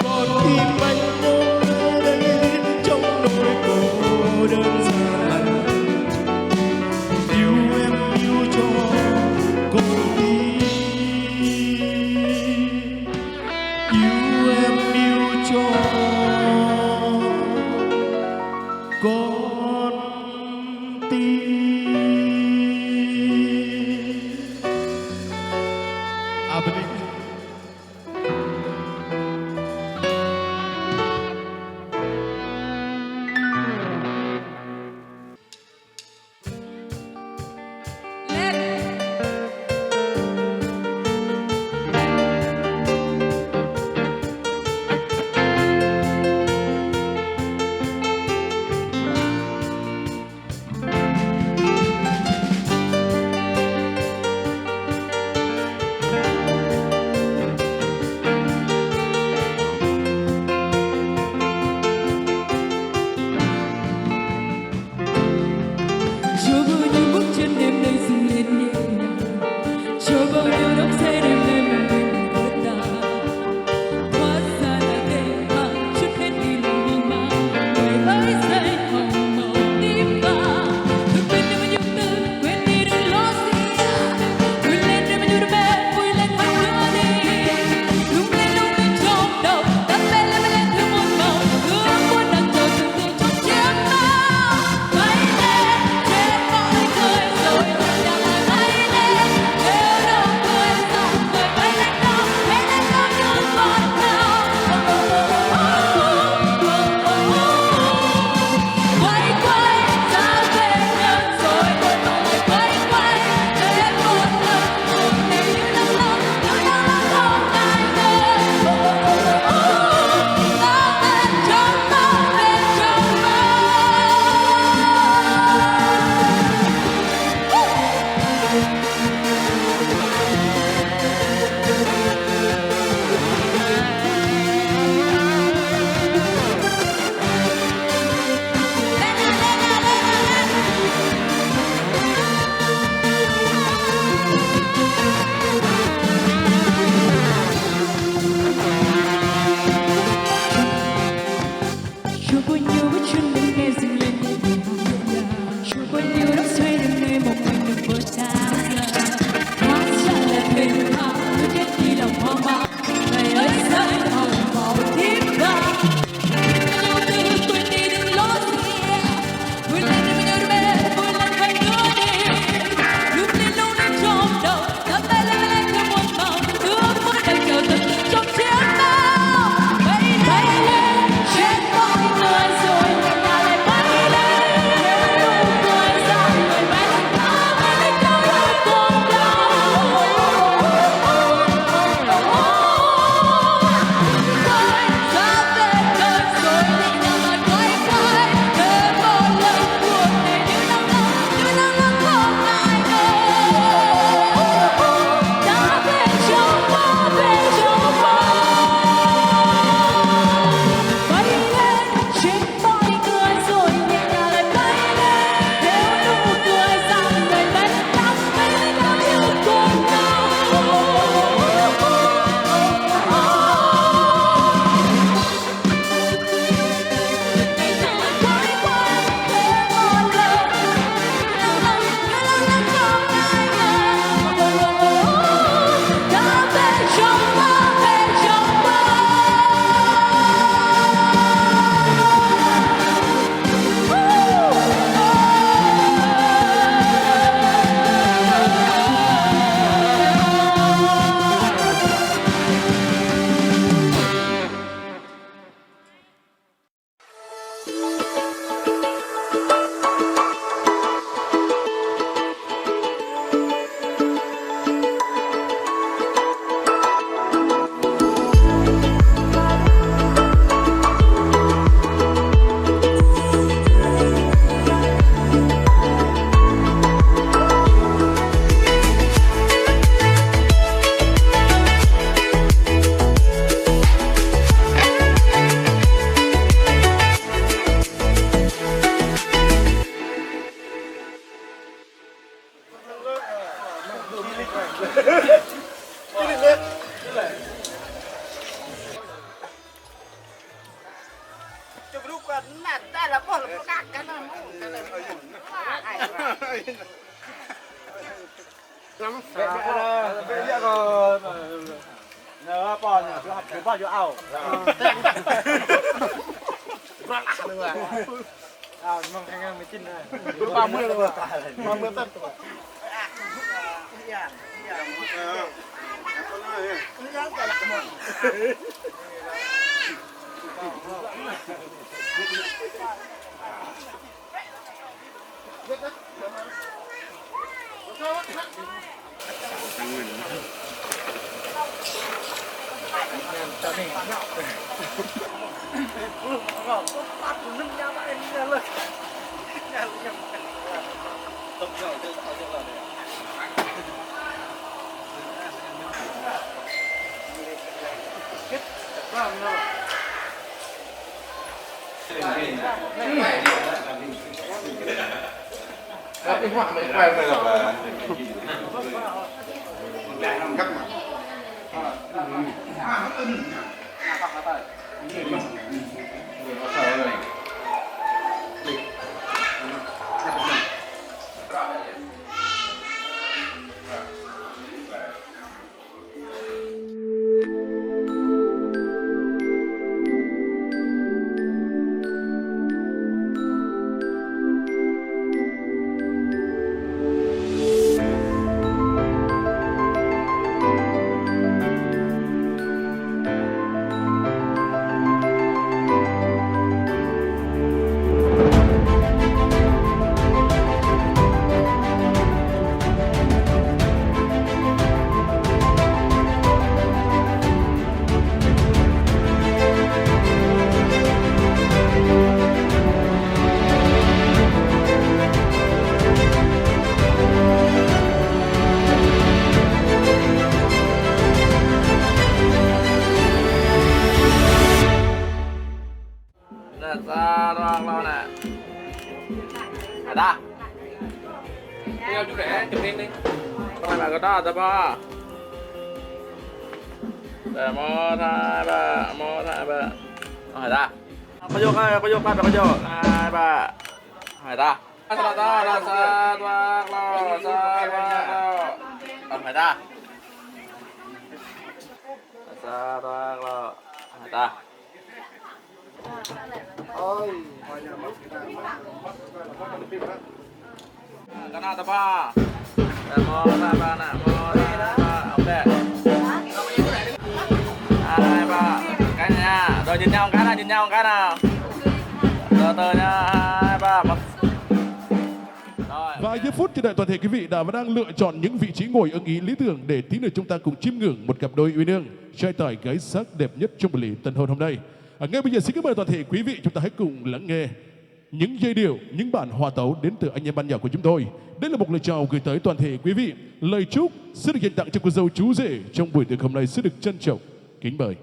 Con tim anh mong nơi đây trong nỗi cô đơn gian lận. Yêu em yêu cho Ba mươi rồi. Ba mươi tấn. Nè, sa, ruă, klâo, nè. Dah. Tinggal juga ya, cepetin nih. Pernah nggak kena, ada apa? Dah, mau, sa, ba, mau, sa, ba. Oh, dah. Apa yuk, apa yuk, apa yuk? Nah, ba. Nah, dah. Sa, sa, sa, sa, ruă, klâo, sa, ruă, klâo. Oh, dah. Sa, ruă, klâo. Nah, dah. Kena tơpă. Nă mô tơpă, nă mô tơpă. Ôkê. Hai, ba. Cái này nha. Rồi nhìn nhau một cái nào, nhìn nhau một cái nào. Từ từ nha. Hai, ba. Một. Rồi. Và giờ phút chờ đợi toàn thể quý vị đã và đang lựa chọn những vị trí ngồi ưng ý lý tưởng để tí nữa chúng ta cùng chiêm ngưỡng một cặp đôi uyên ương trai tài gái sắc đẹp nhất trong buổi lễ tân hôn hôm nay. À, ngay bây giờ xin kính mời toàn thể quý vị chúng ta hãy cùng lắng nghe những giai điệu, những bản hòa tấu đến từ anh em ban nhạc của chúng tôi. Đây là một lời chào gửi tới toàn thể quý vị. Lời chúc sẽ được dành tặng cho cô dâu chú rể trong buổi tiệc hôm nay, xin được trân trọng kính mời.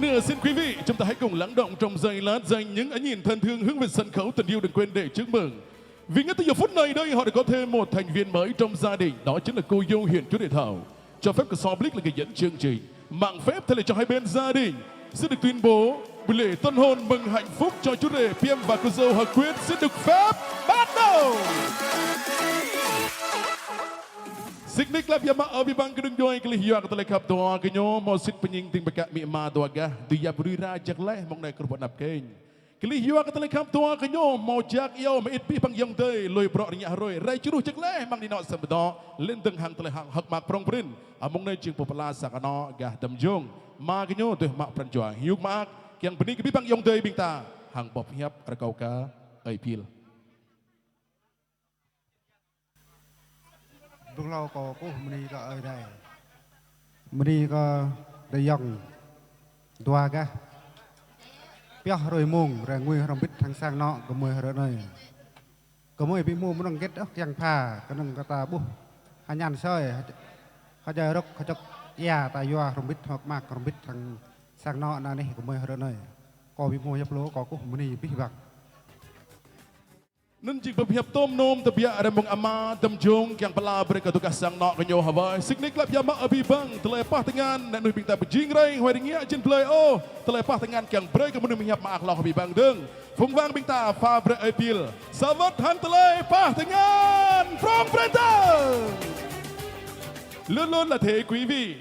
Nữa xin quý vị, chúng ta hãy cùng lắng đọng trong giây lát dành những ánh nhìn thân thương hướng về sân khấu. Tình yêu đừng quên để chúc mừng. Vì ngay từ giờ phút này đây, họ đã có thêm một thành viên mới trong gia đình, đó chính là cô dâu hiền Chúa Rể Thảo. Cho phép kơsor Blix là người dẫn chương trình. Mạng phép thay lời chào hai bên gia đình. Xin được tuyên bố, buổi lễ tân hôn mừng hạnh phúc cho chú rể Piêm và cô dâu Hơ Quyến xin được phép bắt đầu. Sĭt nik lăp biă mă ơ abih bang kơđung djuai, kơ lih yua kơ tơlơi khăp dua kơ ñu, hmâo sĭt pơñing ding pơkă amĭ ama dua gah, dưi yap rui ra jak laih mơ̆ng anai kơ rup anăp kĕnh. Kơ lih yua kơ tơlơi khăp dua kơ ñu, hmâo jak iâu mơit abih bang ayŏng adơi, lui brŏ rơngiă hrơi, rai čruh jak laih mơ̆ng anai nŏ sem pơdŏ, lêng dơ̆ng hăng tơlơi hăng hơ̆k mơak prŏng prin. Amăng anai jing pô pơala sang anŏ gah Dăm Jung. Ama kơ ñu duah mă pran jua hiuk mơak, kiăng bơni kơ abih bang ayŏng adơi ƀing ta, hăng boh pơhiăp rơkâo kơ Ơi Pil. Blung hlâo kâo kơkuh bơni kơ Ơi Adai. Bơni kơ adơi ayŏng dua gah. Pioh hrơi mông, rai ngui hrŏm hơbĭt hăng sang anŏ gơmơi hrơi anai. Gơmơi ƀu hmâo mơnơ̆ng hơget ôh kiăng pha, kơnơ̆ng kơ ta ƀuh hơñan asơi, hơjai rŏk, hơjăk ia ta yua hrŏm hơbĭt, hơ̆k mơak hrŏm hơbĭt hăng sang anŏ anai gơmơi hrơi anai. Kâo ƀu hmâo hiăp lu, kâo kơkuh bơni abih bang. Anŭn jing pơhiăp tôm nôm tơbiă rai mơ̆ng ama Dăm Jung kiăng pơala brơi kơ tơgah sang anŏ kơ ñu hơwai. Sĭt nik lăp biă mă ơ abih bang, tơlơi pah tơngan, anai mơnuih ƀing ta pơjing rai, huai rơngiă jing blơi ôh. Tơlơi pah tơngan kiăng brơi kơ mơnuih pơhiăp mơak hloh abih bang dơ̆ng. Phung wang ƀing ta pha brơi Ơi Pil. Sa wơ̆t hăng tơlơi pah tơngan prŏng prin dơ̆ng. Luôn luôn là thế quý vị.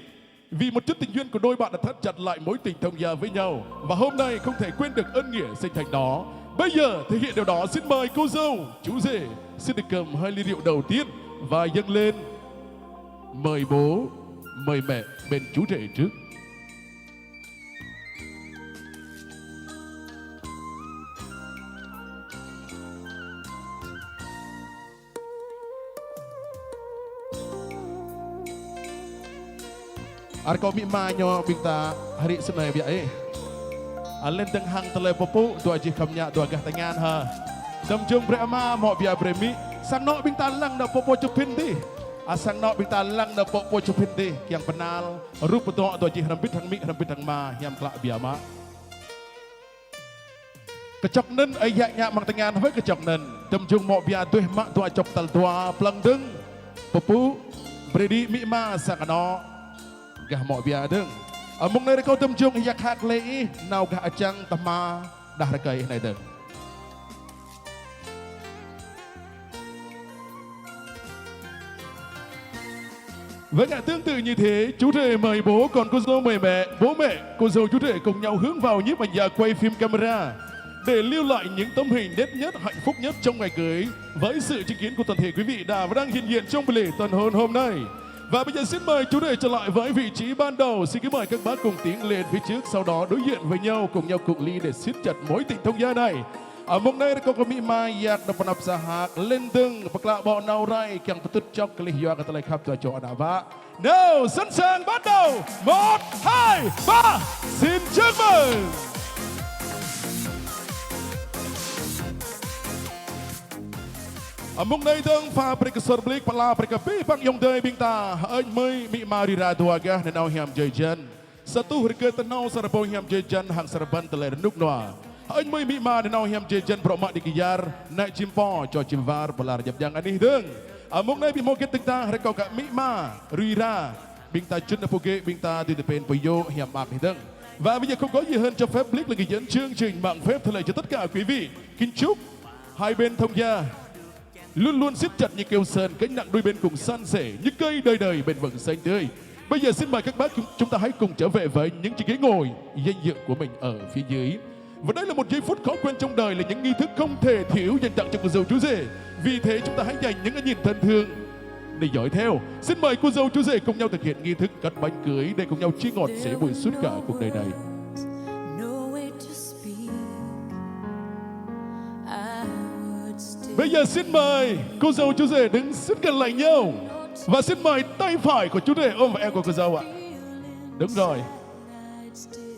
Vì một chút tình duyên của đôi bạn đã thắt chặt lại mối tình thông gia với nhau. Và hôm nay không thể quên được ơn nghĩa sinh thành đó. Bây giờ thể hiện điều đó, xin mời cô dâu, chú rể xin được cầm hai ly rượu đầu tiên và dâng lên. Mời bố, mời mẹ bên chú rể trước. Rơkâo amĭ ama ñu ƀing ta hrĭ sơnai biă ih. Lêng dơ̆ng hăng tơlơi pơpŭ, dua jih khŏm ñă dua gah tơngan hă. Dăm Jung brơi ama, hmâo biă brơi amĭ. Sang anŏ ƀing ta lăng nao pơ pô čŭp phin dih. Ơ, sang anŏ ƀing ta lăng nao pơ pô čŭp phin dih, kiăng pơnal rup pơdŏ dua jih hrŏm hơbĭt hăng amĭ, hrŏm hơbĭt hăng ama, hiam klă biă mă. Kơčŏk anŭn, ơi yă ñă amăng tơngan hơwĕ kơčŏk anŭn. Dăm Jung hmâo biă duah mă dua čŏk tal dua, plăng dơ̆ng. Pơpŭ, brơi đĭ amĭ ama sang anŏ. Gah hmâo biă dơ̆ng. Amăng anai rơkâo Dăm Jung yak hak lĕ ih, nao gah ačăng tơma, đah rơkơi ih anai dơ̆ng. Vâng ạ, tương tự như thế, chú rể mời bố, còn cô dâu mời mẹ, bố mẹ, cô dâu chú rể cùng nhau hướng vào nhiếp ảnh gia quay phim camera để lưu lại những tấm hình đẹp nhất, hạnh phúc nhất trong ngày cưới với sự chứng kiến của toàn thể quý vị đã và đang hiện diện trong buổi lễ tân hôn hôm nay. Và bây giờ xin mời chú rể trở lại với vị trí ban đầu. Xin kính mời các bác cùng tiến lên phía trước, sau đó đối diện với nhau, cùng nhau cụng ly để siết chặt mối tình thông gia này. Amăng anai rơkâo kơ amĭ ama yak nao pơ anăp sa hak, lêng dơ̆ng pơklă ƀô̆ nao rai kiăng pơtŭt čŏk kơ lih yua kơ tơlơi khăp dua čô ană bă. Nao, sẵn sàng bắt đầu. Một, hai, ba. Xin chúc mừng. Amăng anai dơ̆ng pha brơi kơ sơr blik pơala brơi kơ abih bang ayŏng adơi ƀing ta, hơơč mơi amĭ ama rĭ ra dua gah nanao hiam jơi jăn. Sa tuh rơgơi tơhnâo sa rơbâo hiam jơi jăn hăng sa rơbăn tơlơi rơnŭk rơnua. Hơơč mơi amĭ ama nanao hiam jơi jăn bruă mă đĭ kyar, nai čim pô, čô čim war, pơlar djăp djang anih dơ̆ng. Amăng anai ƀu hmâo hơget dơ̆ng tah, rơkâo kơ amĭ ama rĭ ra, ƀing ta čŭn apui gê, ƀing ta dưi tơpên pơyô hiam mơak anih dơ̆ng. Và bây giờ không có gì hơn, cho phép Blix là người dẫn chương trình, mạng phép thay lời cho tất cả quý vị. Kính chúc hai bên thông gia luôn luôn siết chặt như keo sơn, gánh nặng đôi bên cùng san sẻ, như cây đời đời bền vững xanh tươi. Bây giờ xin mời các bác chúng, chúng ta hãy cùng trở về với những chiếc ghế ngồi danh dự của mình ở phía dưới. Và đây là một giây phút khó quên trong đời, là những nghi thức không thể thiếu dành tặng cho cô dâu chú rể. Vì thế chúng ta hãy dành những cái nhìn thân thương để dõi theo. Xin mời cô dâu chú rể cùng nhau thực hiện nghi thức cắt bánh cưới để cùng nhau chia ngọt sẻ bùi suốt cả cuộc đời này. Bây giờ xin mời cô dâu chú rể đứng sát gần lại nhau. Và xin mời tay phải của chú rể ôm vào eo của cô dâu ạ. Đúng rồi.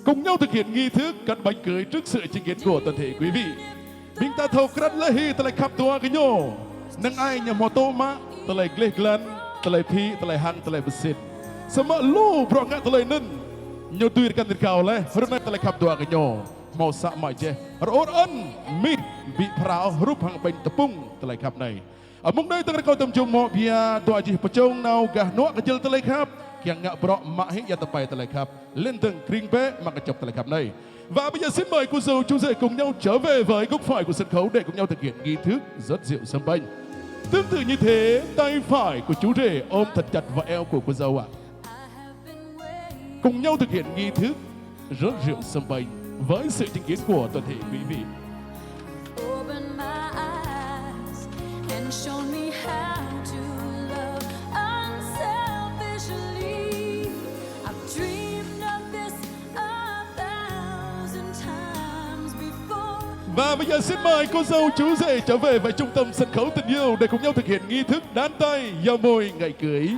Cùng nhau thực hiện nghi thức cắt bánh cưới trước sự chứng kiến của toàn thể quý vị. Ƀing ta thâo krăn lĕ hĭ tơlơi khăp dua gơñu. Năng ai ñu hmâo tŭ mă tơlơi gleh glan, tơlơi phĭ, tơlơi hăng, tơlơi pơsit. Samơ̆ lu bruă ngă tơlơi anŭn. Ñu tui rơkăn rơgao laih, hrơi anai tơlơi khăp dua kơ ñu. Hmâo să mă jeh. Rơŭt ơn, mih, ƀĭ phrâo, hrup hăng ƀañ tơpŭng tơlơi khăp anai. Amăng anai dơ̆ng rơkâo tơm jông mơ̆ ƀia, dua jih pơčông nao gah hnuă kơjăl tơlơi khăp. Kiăng ngă bruă mă hĭ ia tơpai tơlơi khăp. Lĕn dơ̆ng kring bĕ mă kơčŏk tơlơi khăp anai. Và bây giờ xin mời cô dâu chú rể cùng nhau trở về với góc phải của sân khấu để cùng nhau thực hiện nghi thức rót rượu sâm panh. Tương tự như thế, tay phải của chú rể ôm thật chặt vào eo của cô dâu ạ. Cùng nhau thực hiện nghi thức rót rượu sâm panh với sự chứng kiến của toàn thể quý vị. Open my eyes and show me how to love unselfishly. I've dreamed of this a thousand times before. Và bây giờ xin mời cô dâu chú rể trở về với trung tâm sân khấu tình yêu để cùng nhau thực hiện nghi thức đan tay giao môi ngày cưới.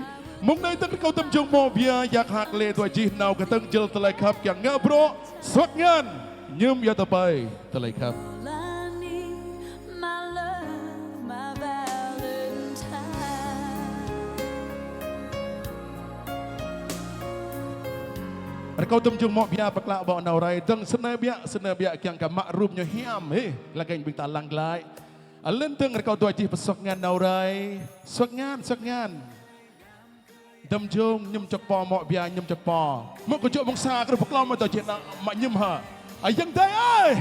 Mông anai dơ̆ng rơkâo tơm jông mơ̆ ƀia, yak hăk lĕ dua jih nao kơtang kơjăl tơlơi khăp kiăng ngă bruă suăk ngăn, mơñum ia tơpai tơlơi khăp. Rơkâo tơm jông mơ̆ ƀia pơklă ƀô̆ nao rai, dơ̆ng snei ƀiă, snei ƀiă kiăng kơ mă rup ñu hiam, hĭ, lăng kơ ƀing ta lăng glaĭ. Lĕn dơ̆ng rơkâo dua jih pơsuăk ngăn nao rai, suăk ngăn, suăk ngăn. Tơm jông, mơñum čŏk pô, mơ̆ ƀia mơñum čŏk pô. Mơ̆ kơ čŏk mơ̆ng sa kơ pơklŏm mơ̆ tơ či nao mă mơñum hă. Ơ ayŏng adơi ơi,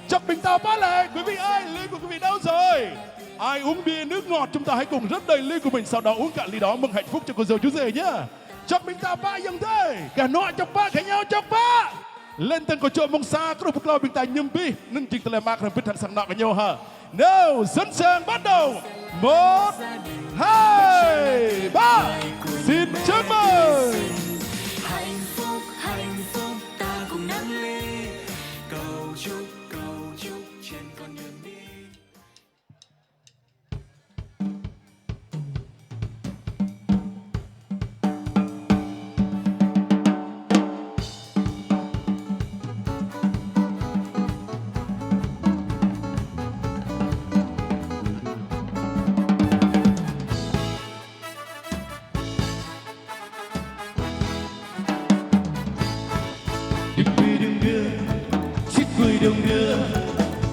čŏk ƀing ta pă lĕ, quý vị ơi, ly của quý vị đâu rồi? Ai uống bia nước ngọt chúng ta hãy cùng rót đầy ly của mình, sau đó uống cạn ly đó mừng hạnh phúc cho cô dâu chú rể nhá. Čŏk ƀing ta pă ayŏng adơi, gah hnuă čŏk pă, gah ñu čŏk pă. Lĕn dơ̆ng kơ čŏk mơ̆ng sa kơ pơklŏm ƀing ta mơñum abih, anŭn jing tơlơi mơak hrŏm hơbĭt hăng sang anŏ kơ ñu hă. Nào, sẵn sàng bắt đầu. Một, hai, ba. Xin chúc mừng. Hạnh phúc, hạnh phúc, ta cùng nâng ly. Cầu chúc, cầu chúc trên con đường đi. Đung đê đung đê, chiếc quầy đung đê,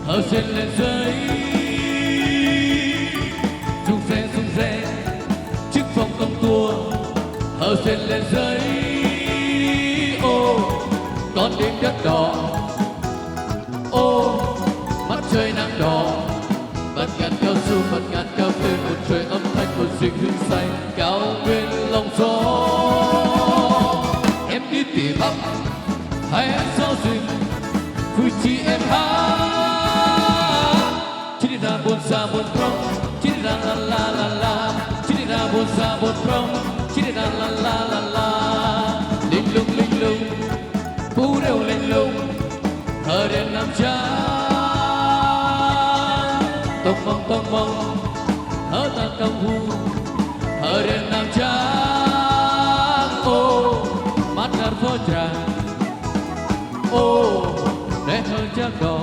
hơ sen len dơi. Rung reng, rung reng, chiếc phòng công tua, hơ sen len dơi. Ô, con đêm rất đỏ. Ô, mặt trời nắng đỏ, bật ngàn cao su, bật ngàn cà phê, một trời âm thanh, một rừng hương xanh, cao nguyên lòng gió. Em đi tìm Bắc, hay anh so rừng, vui chi em hát. Chiri ra buôn sa buôn prong, chiri ra la la la la, chiri ra buôn sa buôn prong, chiri ra la la la la. Ling lung, ling lung, phu rêu ling lung. Hơ đen nam čang, tông mông tông mông, hơ ta tông hu. Hơ đen nam čang, ô, măt năr pho črang. Ô, đe hơ čang đo.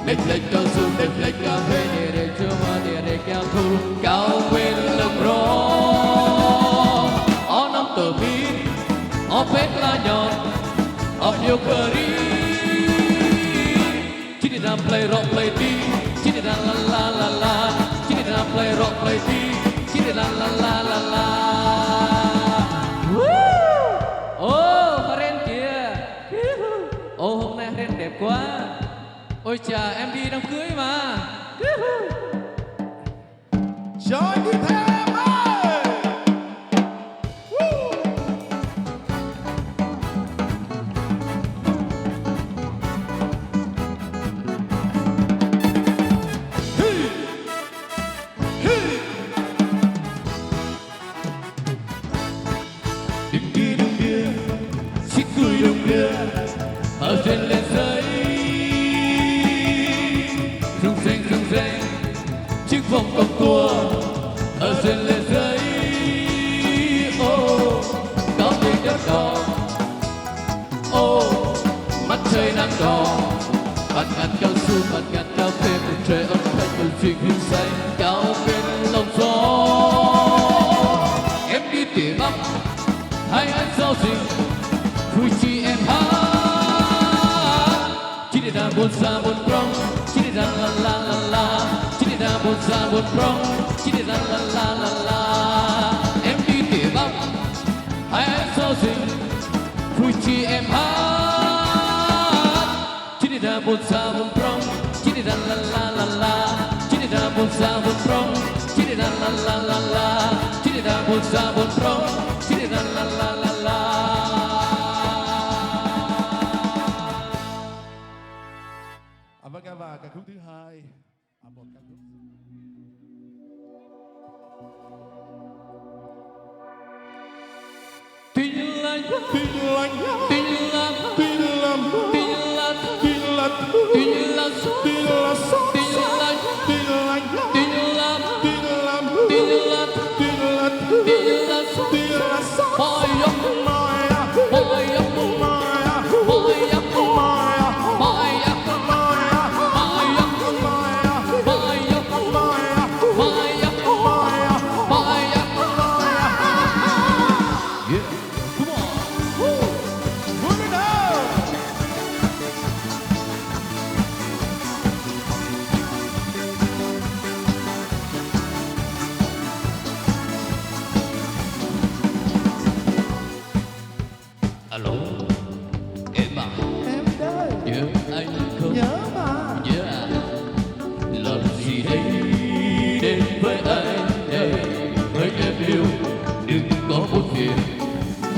Lĕč lĕč cao su, lĕč lĕč cà phê, đe đe čơ ma, đe đe cao thu, cao nguyên lưng rong. Ô năm tơ mi, ô pek la nhọn, ô hiu kơ ri. Chiri ram play rock play ti, chiri ram la la la la, chiri ram play rock play ti, chiri ram la la la la. Woo! Ô, haren kìa. Ô, hôm nay haren đẹp quá. Ôi chà, em đi đám cưới mà. Trời đi theo em ơi. Đung đê đung đê, chiếc quầy đung đê, hơ sen len dơi. Rung reng, rung reng, chiếc vòng công tua, hơ sen len dơi. Ô, có đèn đỏ đỏ. Ô, mặt trời nắng đỏ, bật ngàn cao su, bật ngàn cà phê, một trời âm thanh, một rừng hương xanh, cao nguyên lòng gió. Em đi tìm Bắc, hay anh so rừng, vui chi Đa ƀôn sang ƀôn prong, či đa la la la la la. Em đi tìm bác, hai em so sánh, vui chi em hát. Či đa ƀôn sang ƀôn prong, či đa la la la la. Či đa ƀôn sang ƀôn prong, či đa la la la la. Či đa ƀôn sang ƀôn prong, či đa la la la la. À, vâng, và ca khúc thứ hai. À, một ca khúc. Tin lành, tin lành, tin lành, tin lành, tin lành, tin lành, tin lành, Yeah, come on. Woo. Put it down. Alo, em à? Em đây. Nhớ anh không? Nhớ mà. Nhớ à? Làm gì đây đến với anh đây? Hỡi em yêu, đừng có buồn phiền.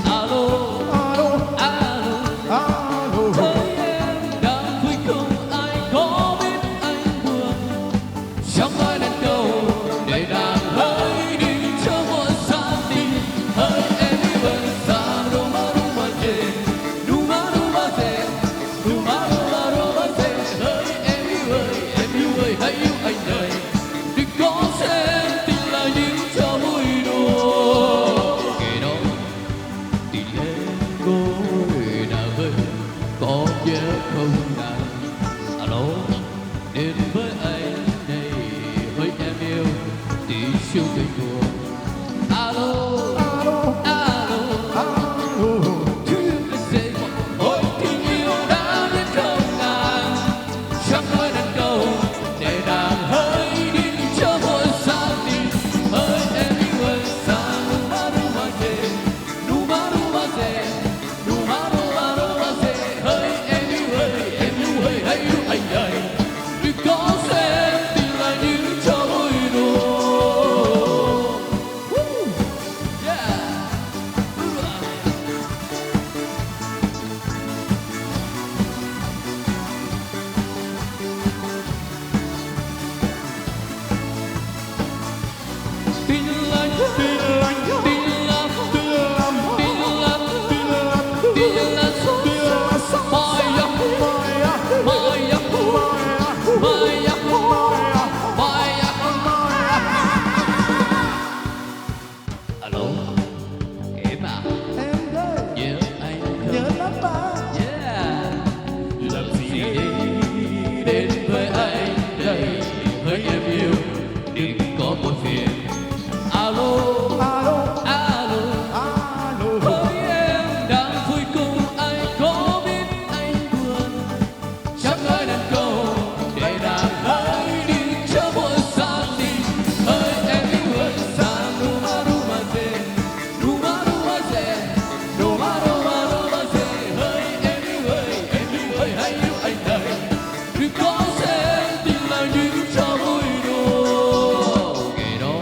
Alo, alo, alo, alo. Hỡi em đang vui không? Ai có biết anh buồn? Trong đôi nắng đầu, để đàn hơi đi cho buồn xa đi. Hơi em đi bơi xa, rô ma rô ma chê, rô ma rô ma chê, rô ma rô ma rô ma chê. Hơi em đi bơi, em đi bơi, hãy yêu anh đời. Đừng có xem tình là những trò vui đùa. Kẻ đó thì lẽ tôi đã hơi có nhớ không nào? Alo. Đến với anh này, hơi em yêu, tí xíu tình buồn. Alo, alo, alo, alo. Chưa biết sẽ một hồi tình yêu đã đến không ngàn. Chẳng nói đàn câu, để đàn hơi đi cho buồn xa đi. Hơi em yêu ơi, xa lu ma lu ma chê, lu ma lu ma chê. Rô ma rô ma rô ma chê, hơi em yêu hơi, em yêu hơi, hãy yêu anh đây. Đừng có xem tình là những trò vui đùa. Woo! Yeah! Alo, em à? Em đây. Nhớ anh không? Nhớ lắm mà. Yeah. Làm gì đây đến với anh đây? Hỡi em yêu, đừng có buồn phiền. Alo, alo, alo, alo. Hỡi em đang vui không? Ai có biết anh buồn? Chẳng nói đàn câu, để đàn hơi đi cho buồn xa đi. Hơi em yêu hơi xa, rô ma rô ma chê, rô ma rô ma chê, rô ma rô ma rô ma chê. Hơi em yêu hơi, em yêu hơi, hãy yêu anh đây. Đừng có xem tình là những trò vui đùa. Kẻ đó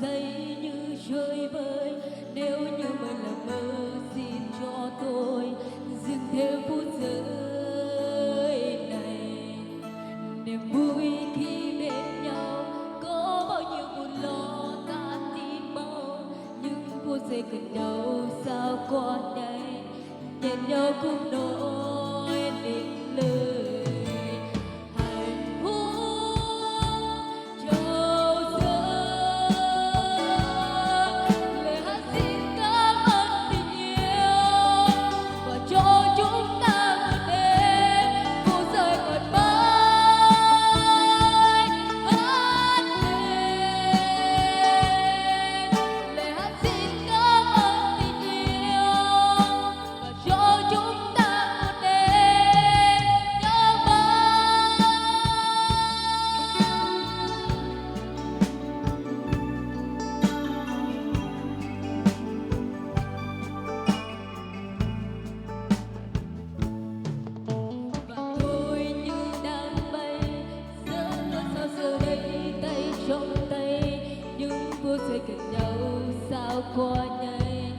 Dạy như trời vơi, nếu như mưa là mưa, xin cho tôi dừng theo phút giây này. Niềm vui khi bên nhau, có bao nhiêu buồn lo tan đi mau. Những phút giây cần nhau sao qua nhanh, nhìn nhau cùng nói nên lời hạnh phúc trao dâng. Lời hát xin cảm ơn tình yêu và cho chúng ta một đêm vui rơi còn mãi. Hãy hát lên. Lời hát xin cảm ơn tình yêu và cho chúng ta một đêm nhớ mãi. Và tôi như đang bay, gió lướt sao giờ đây tay trong tay, những phút giây cạnh nhau sao qua nhanh,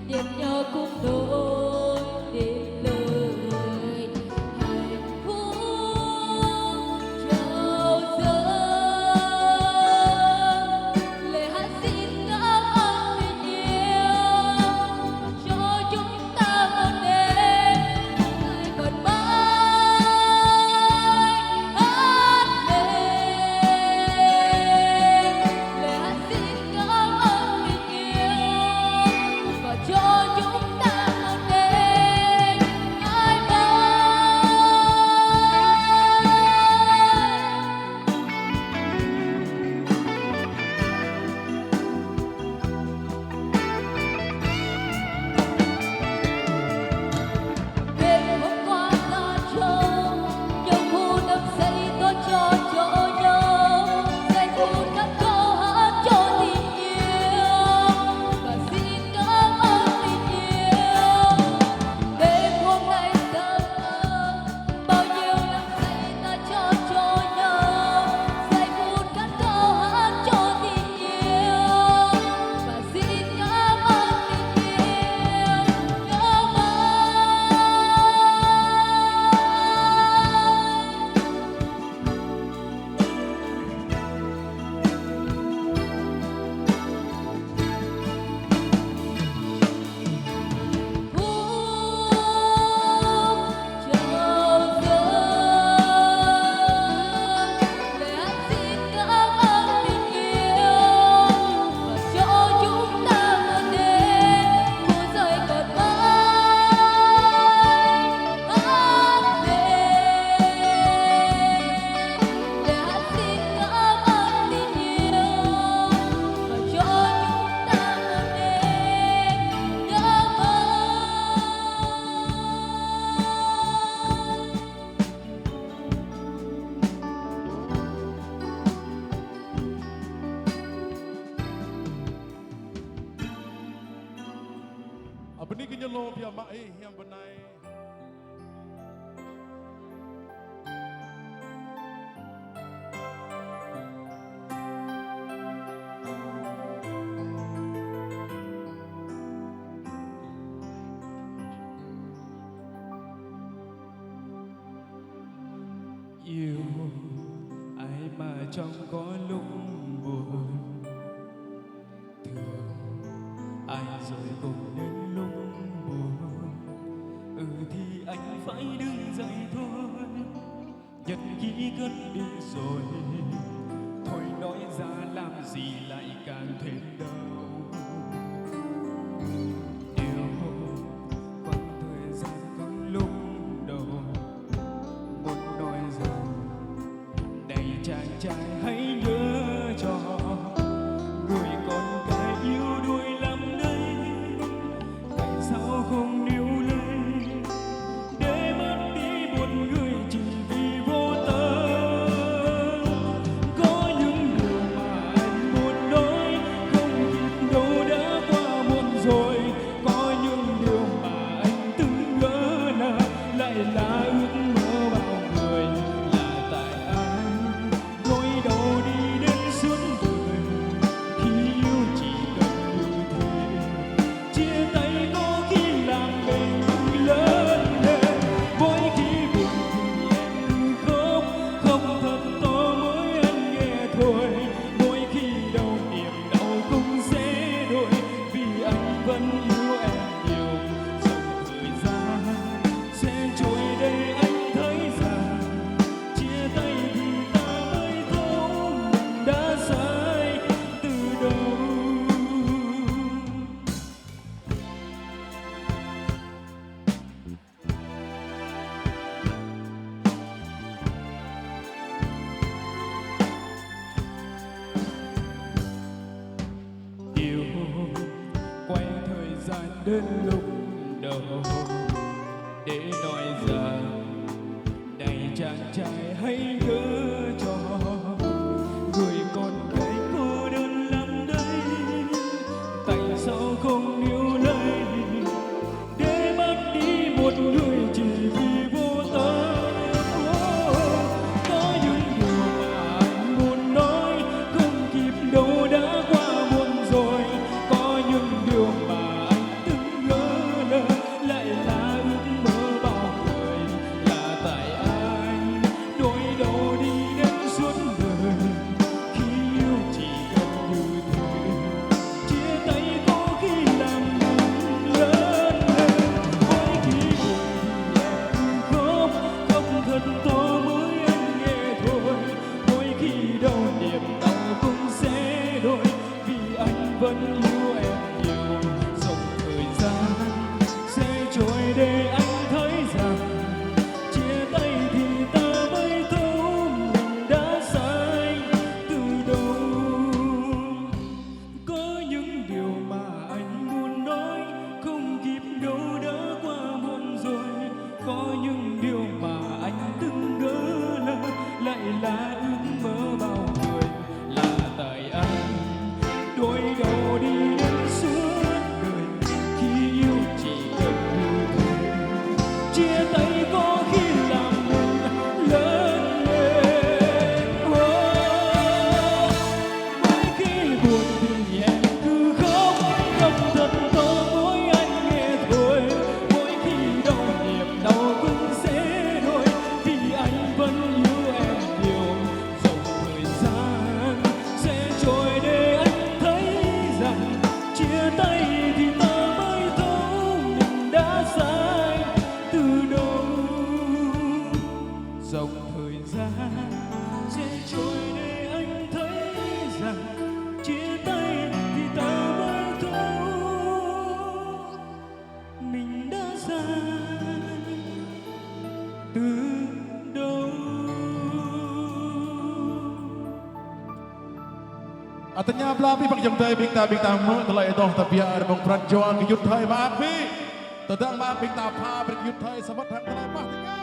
nhìn nhau cùng nói nên lời hạnh phúc trao dâng. Lời hát xin cảm ơn tình yêu cho chúng ta một đêm còn mãi. Hãy hát lên. Lời hát xin cảm ơn tình yêu và cho chúng ta một đêm mãi mãi. Đêm hôm qua ta trông nhau, khu đắm say toan trao cho nhau, giây phút khát khao hát cho tình yêu và xin cảm ơn tình yêu. Đêm hôm nay ta mơ bao nhiêu đắm say ta trao cho nhau, giây phút khát khao hát cho tình yêu và xin cảm ơn tình yêu nhớ mãi. Bơni kơ ñu lŏ biă mă ih hiam bơnai. Yêu ai mà chẳng có lúc buồn. Thường ai rồi cũng đến lúc buồn. Ừ thì anh phải đứng dậy thôi. Nhật ký cất đi rồi. Thôi nói ra làm gì lại càng thêm đau. Nếu quãng thời gian cứng lúc đầu muốn nói rằng này chàng trai hãy nhớ cho người con gái yêu đuối lắm đây. Tại sao không níu lấy để mất đi buồn người chỉ vì vô tâm? Có những điều mà anh muốn nói không kịp đâu đã qua muộn rồi. Có những điều mà anh từng ngỡ là lại là ước mơ bao người, là tại anh nỗi đau Đến lúc đó để nói rằng này chàng trai hãy nhớ cho người con gái cô đơn lắm đấy. Tại sao không níu lấy để bắt đi một người chỉ vì vô tâm. Có những điều mà anh muốn nói không kịp đâu đã qua muộn rồi. Có những điều mà anh từng ngỡ lơ lại là ước mơ bao người. Là tại anh nỗi đau đi đến suốt đời. Khi yêu chỉ cần như thế, chia tay có khi làm mình lớn lên. Mỗi khi buồn thì em cứ khóc, khóc thật to mới anh nghe thôi. Mỗi khi đau niềm đau cũng sẽ đôi, vì anh vẫn yêu em nhiều. Dòng thời gian sẽ trôi để anh thấy rằng chia tay thì ta mới thấu mình đã sai từ đâu. Có những điều mà anh muốn nói không kịp đâu đã qua muộn rồi. Có những điều mà anh từng ngỡ lơ lại là ước mơ bao người. Là tại anh nỗi đau đi đến suốt đời. Khi yêu chỉ cần như thế, chia tay có khi làm mình lớn lên. Ơ, mỗi khi buồn thì em cứ khóc, khóc thật to mỗi anh nghe thôi. Mỗi khi đau niềm đau cũng sẽ đôi, vì anh vẫn yêu em nhiều. Dòng thời gian sẽ trôi để anh thấy rằng chia tay thì ta mới thấu mình đã sai từ đâu. Dòng thời gian sẽ trôi để anh thấy rằng chia tay thì ta mới thấu mình đã sai từ đâu. Atât ñu pơblang abih bang ayŏng adơi ƀing ta, ƀing ta hmư̆ tơlơi adoh tơbiă rơmông pran jua gơyut thơi mơak ƀing. Tơdang mơak ƀing ta pha brơi gơyut thơi samơ̆ hăng tơlơi pah tơngan.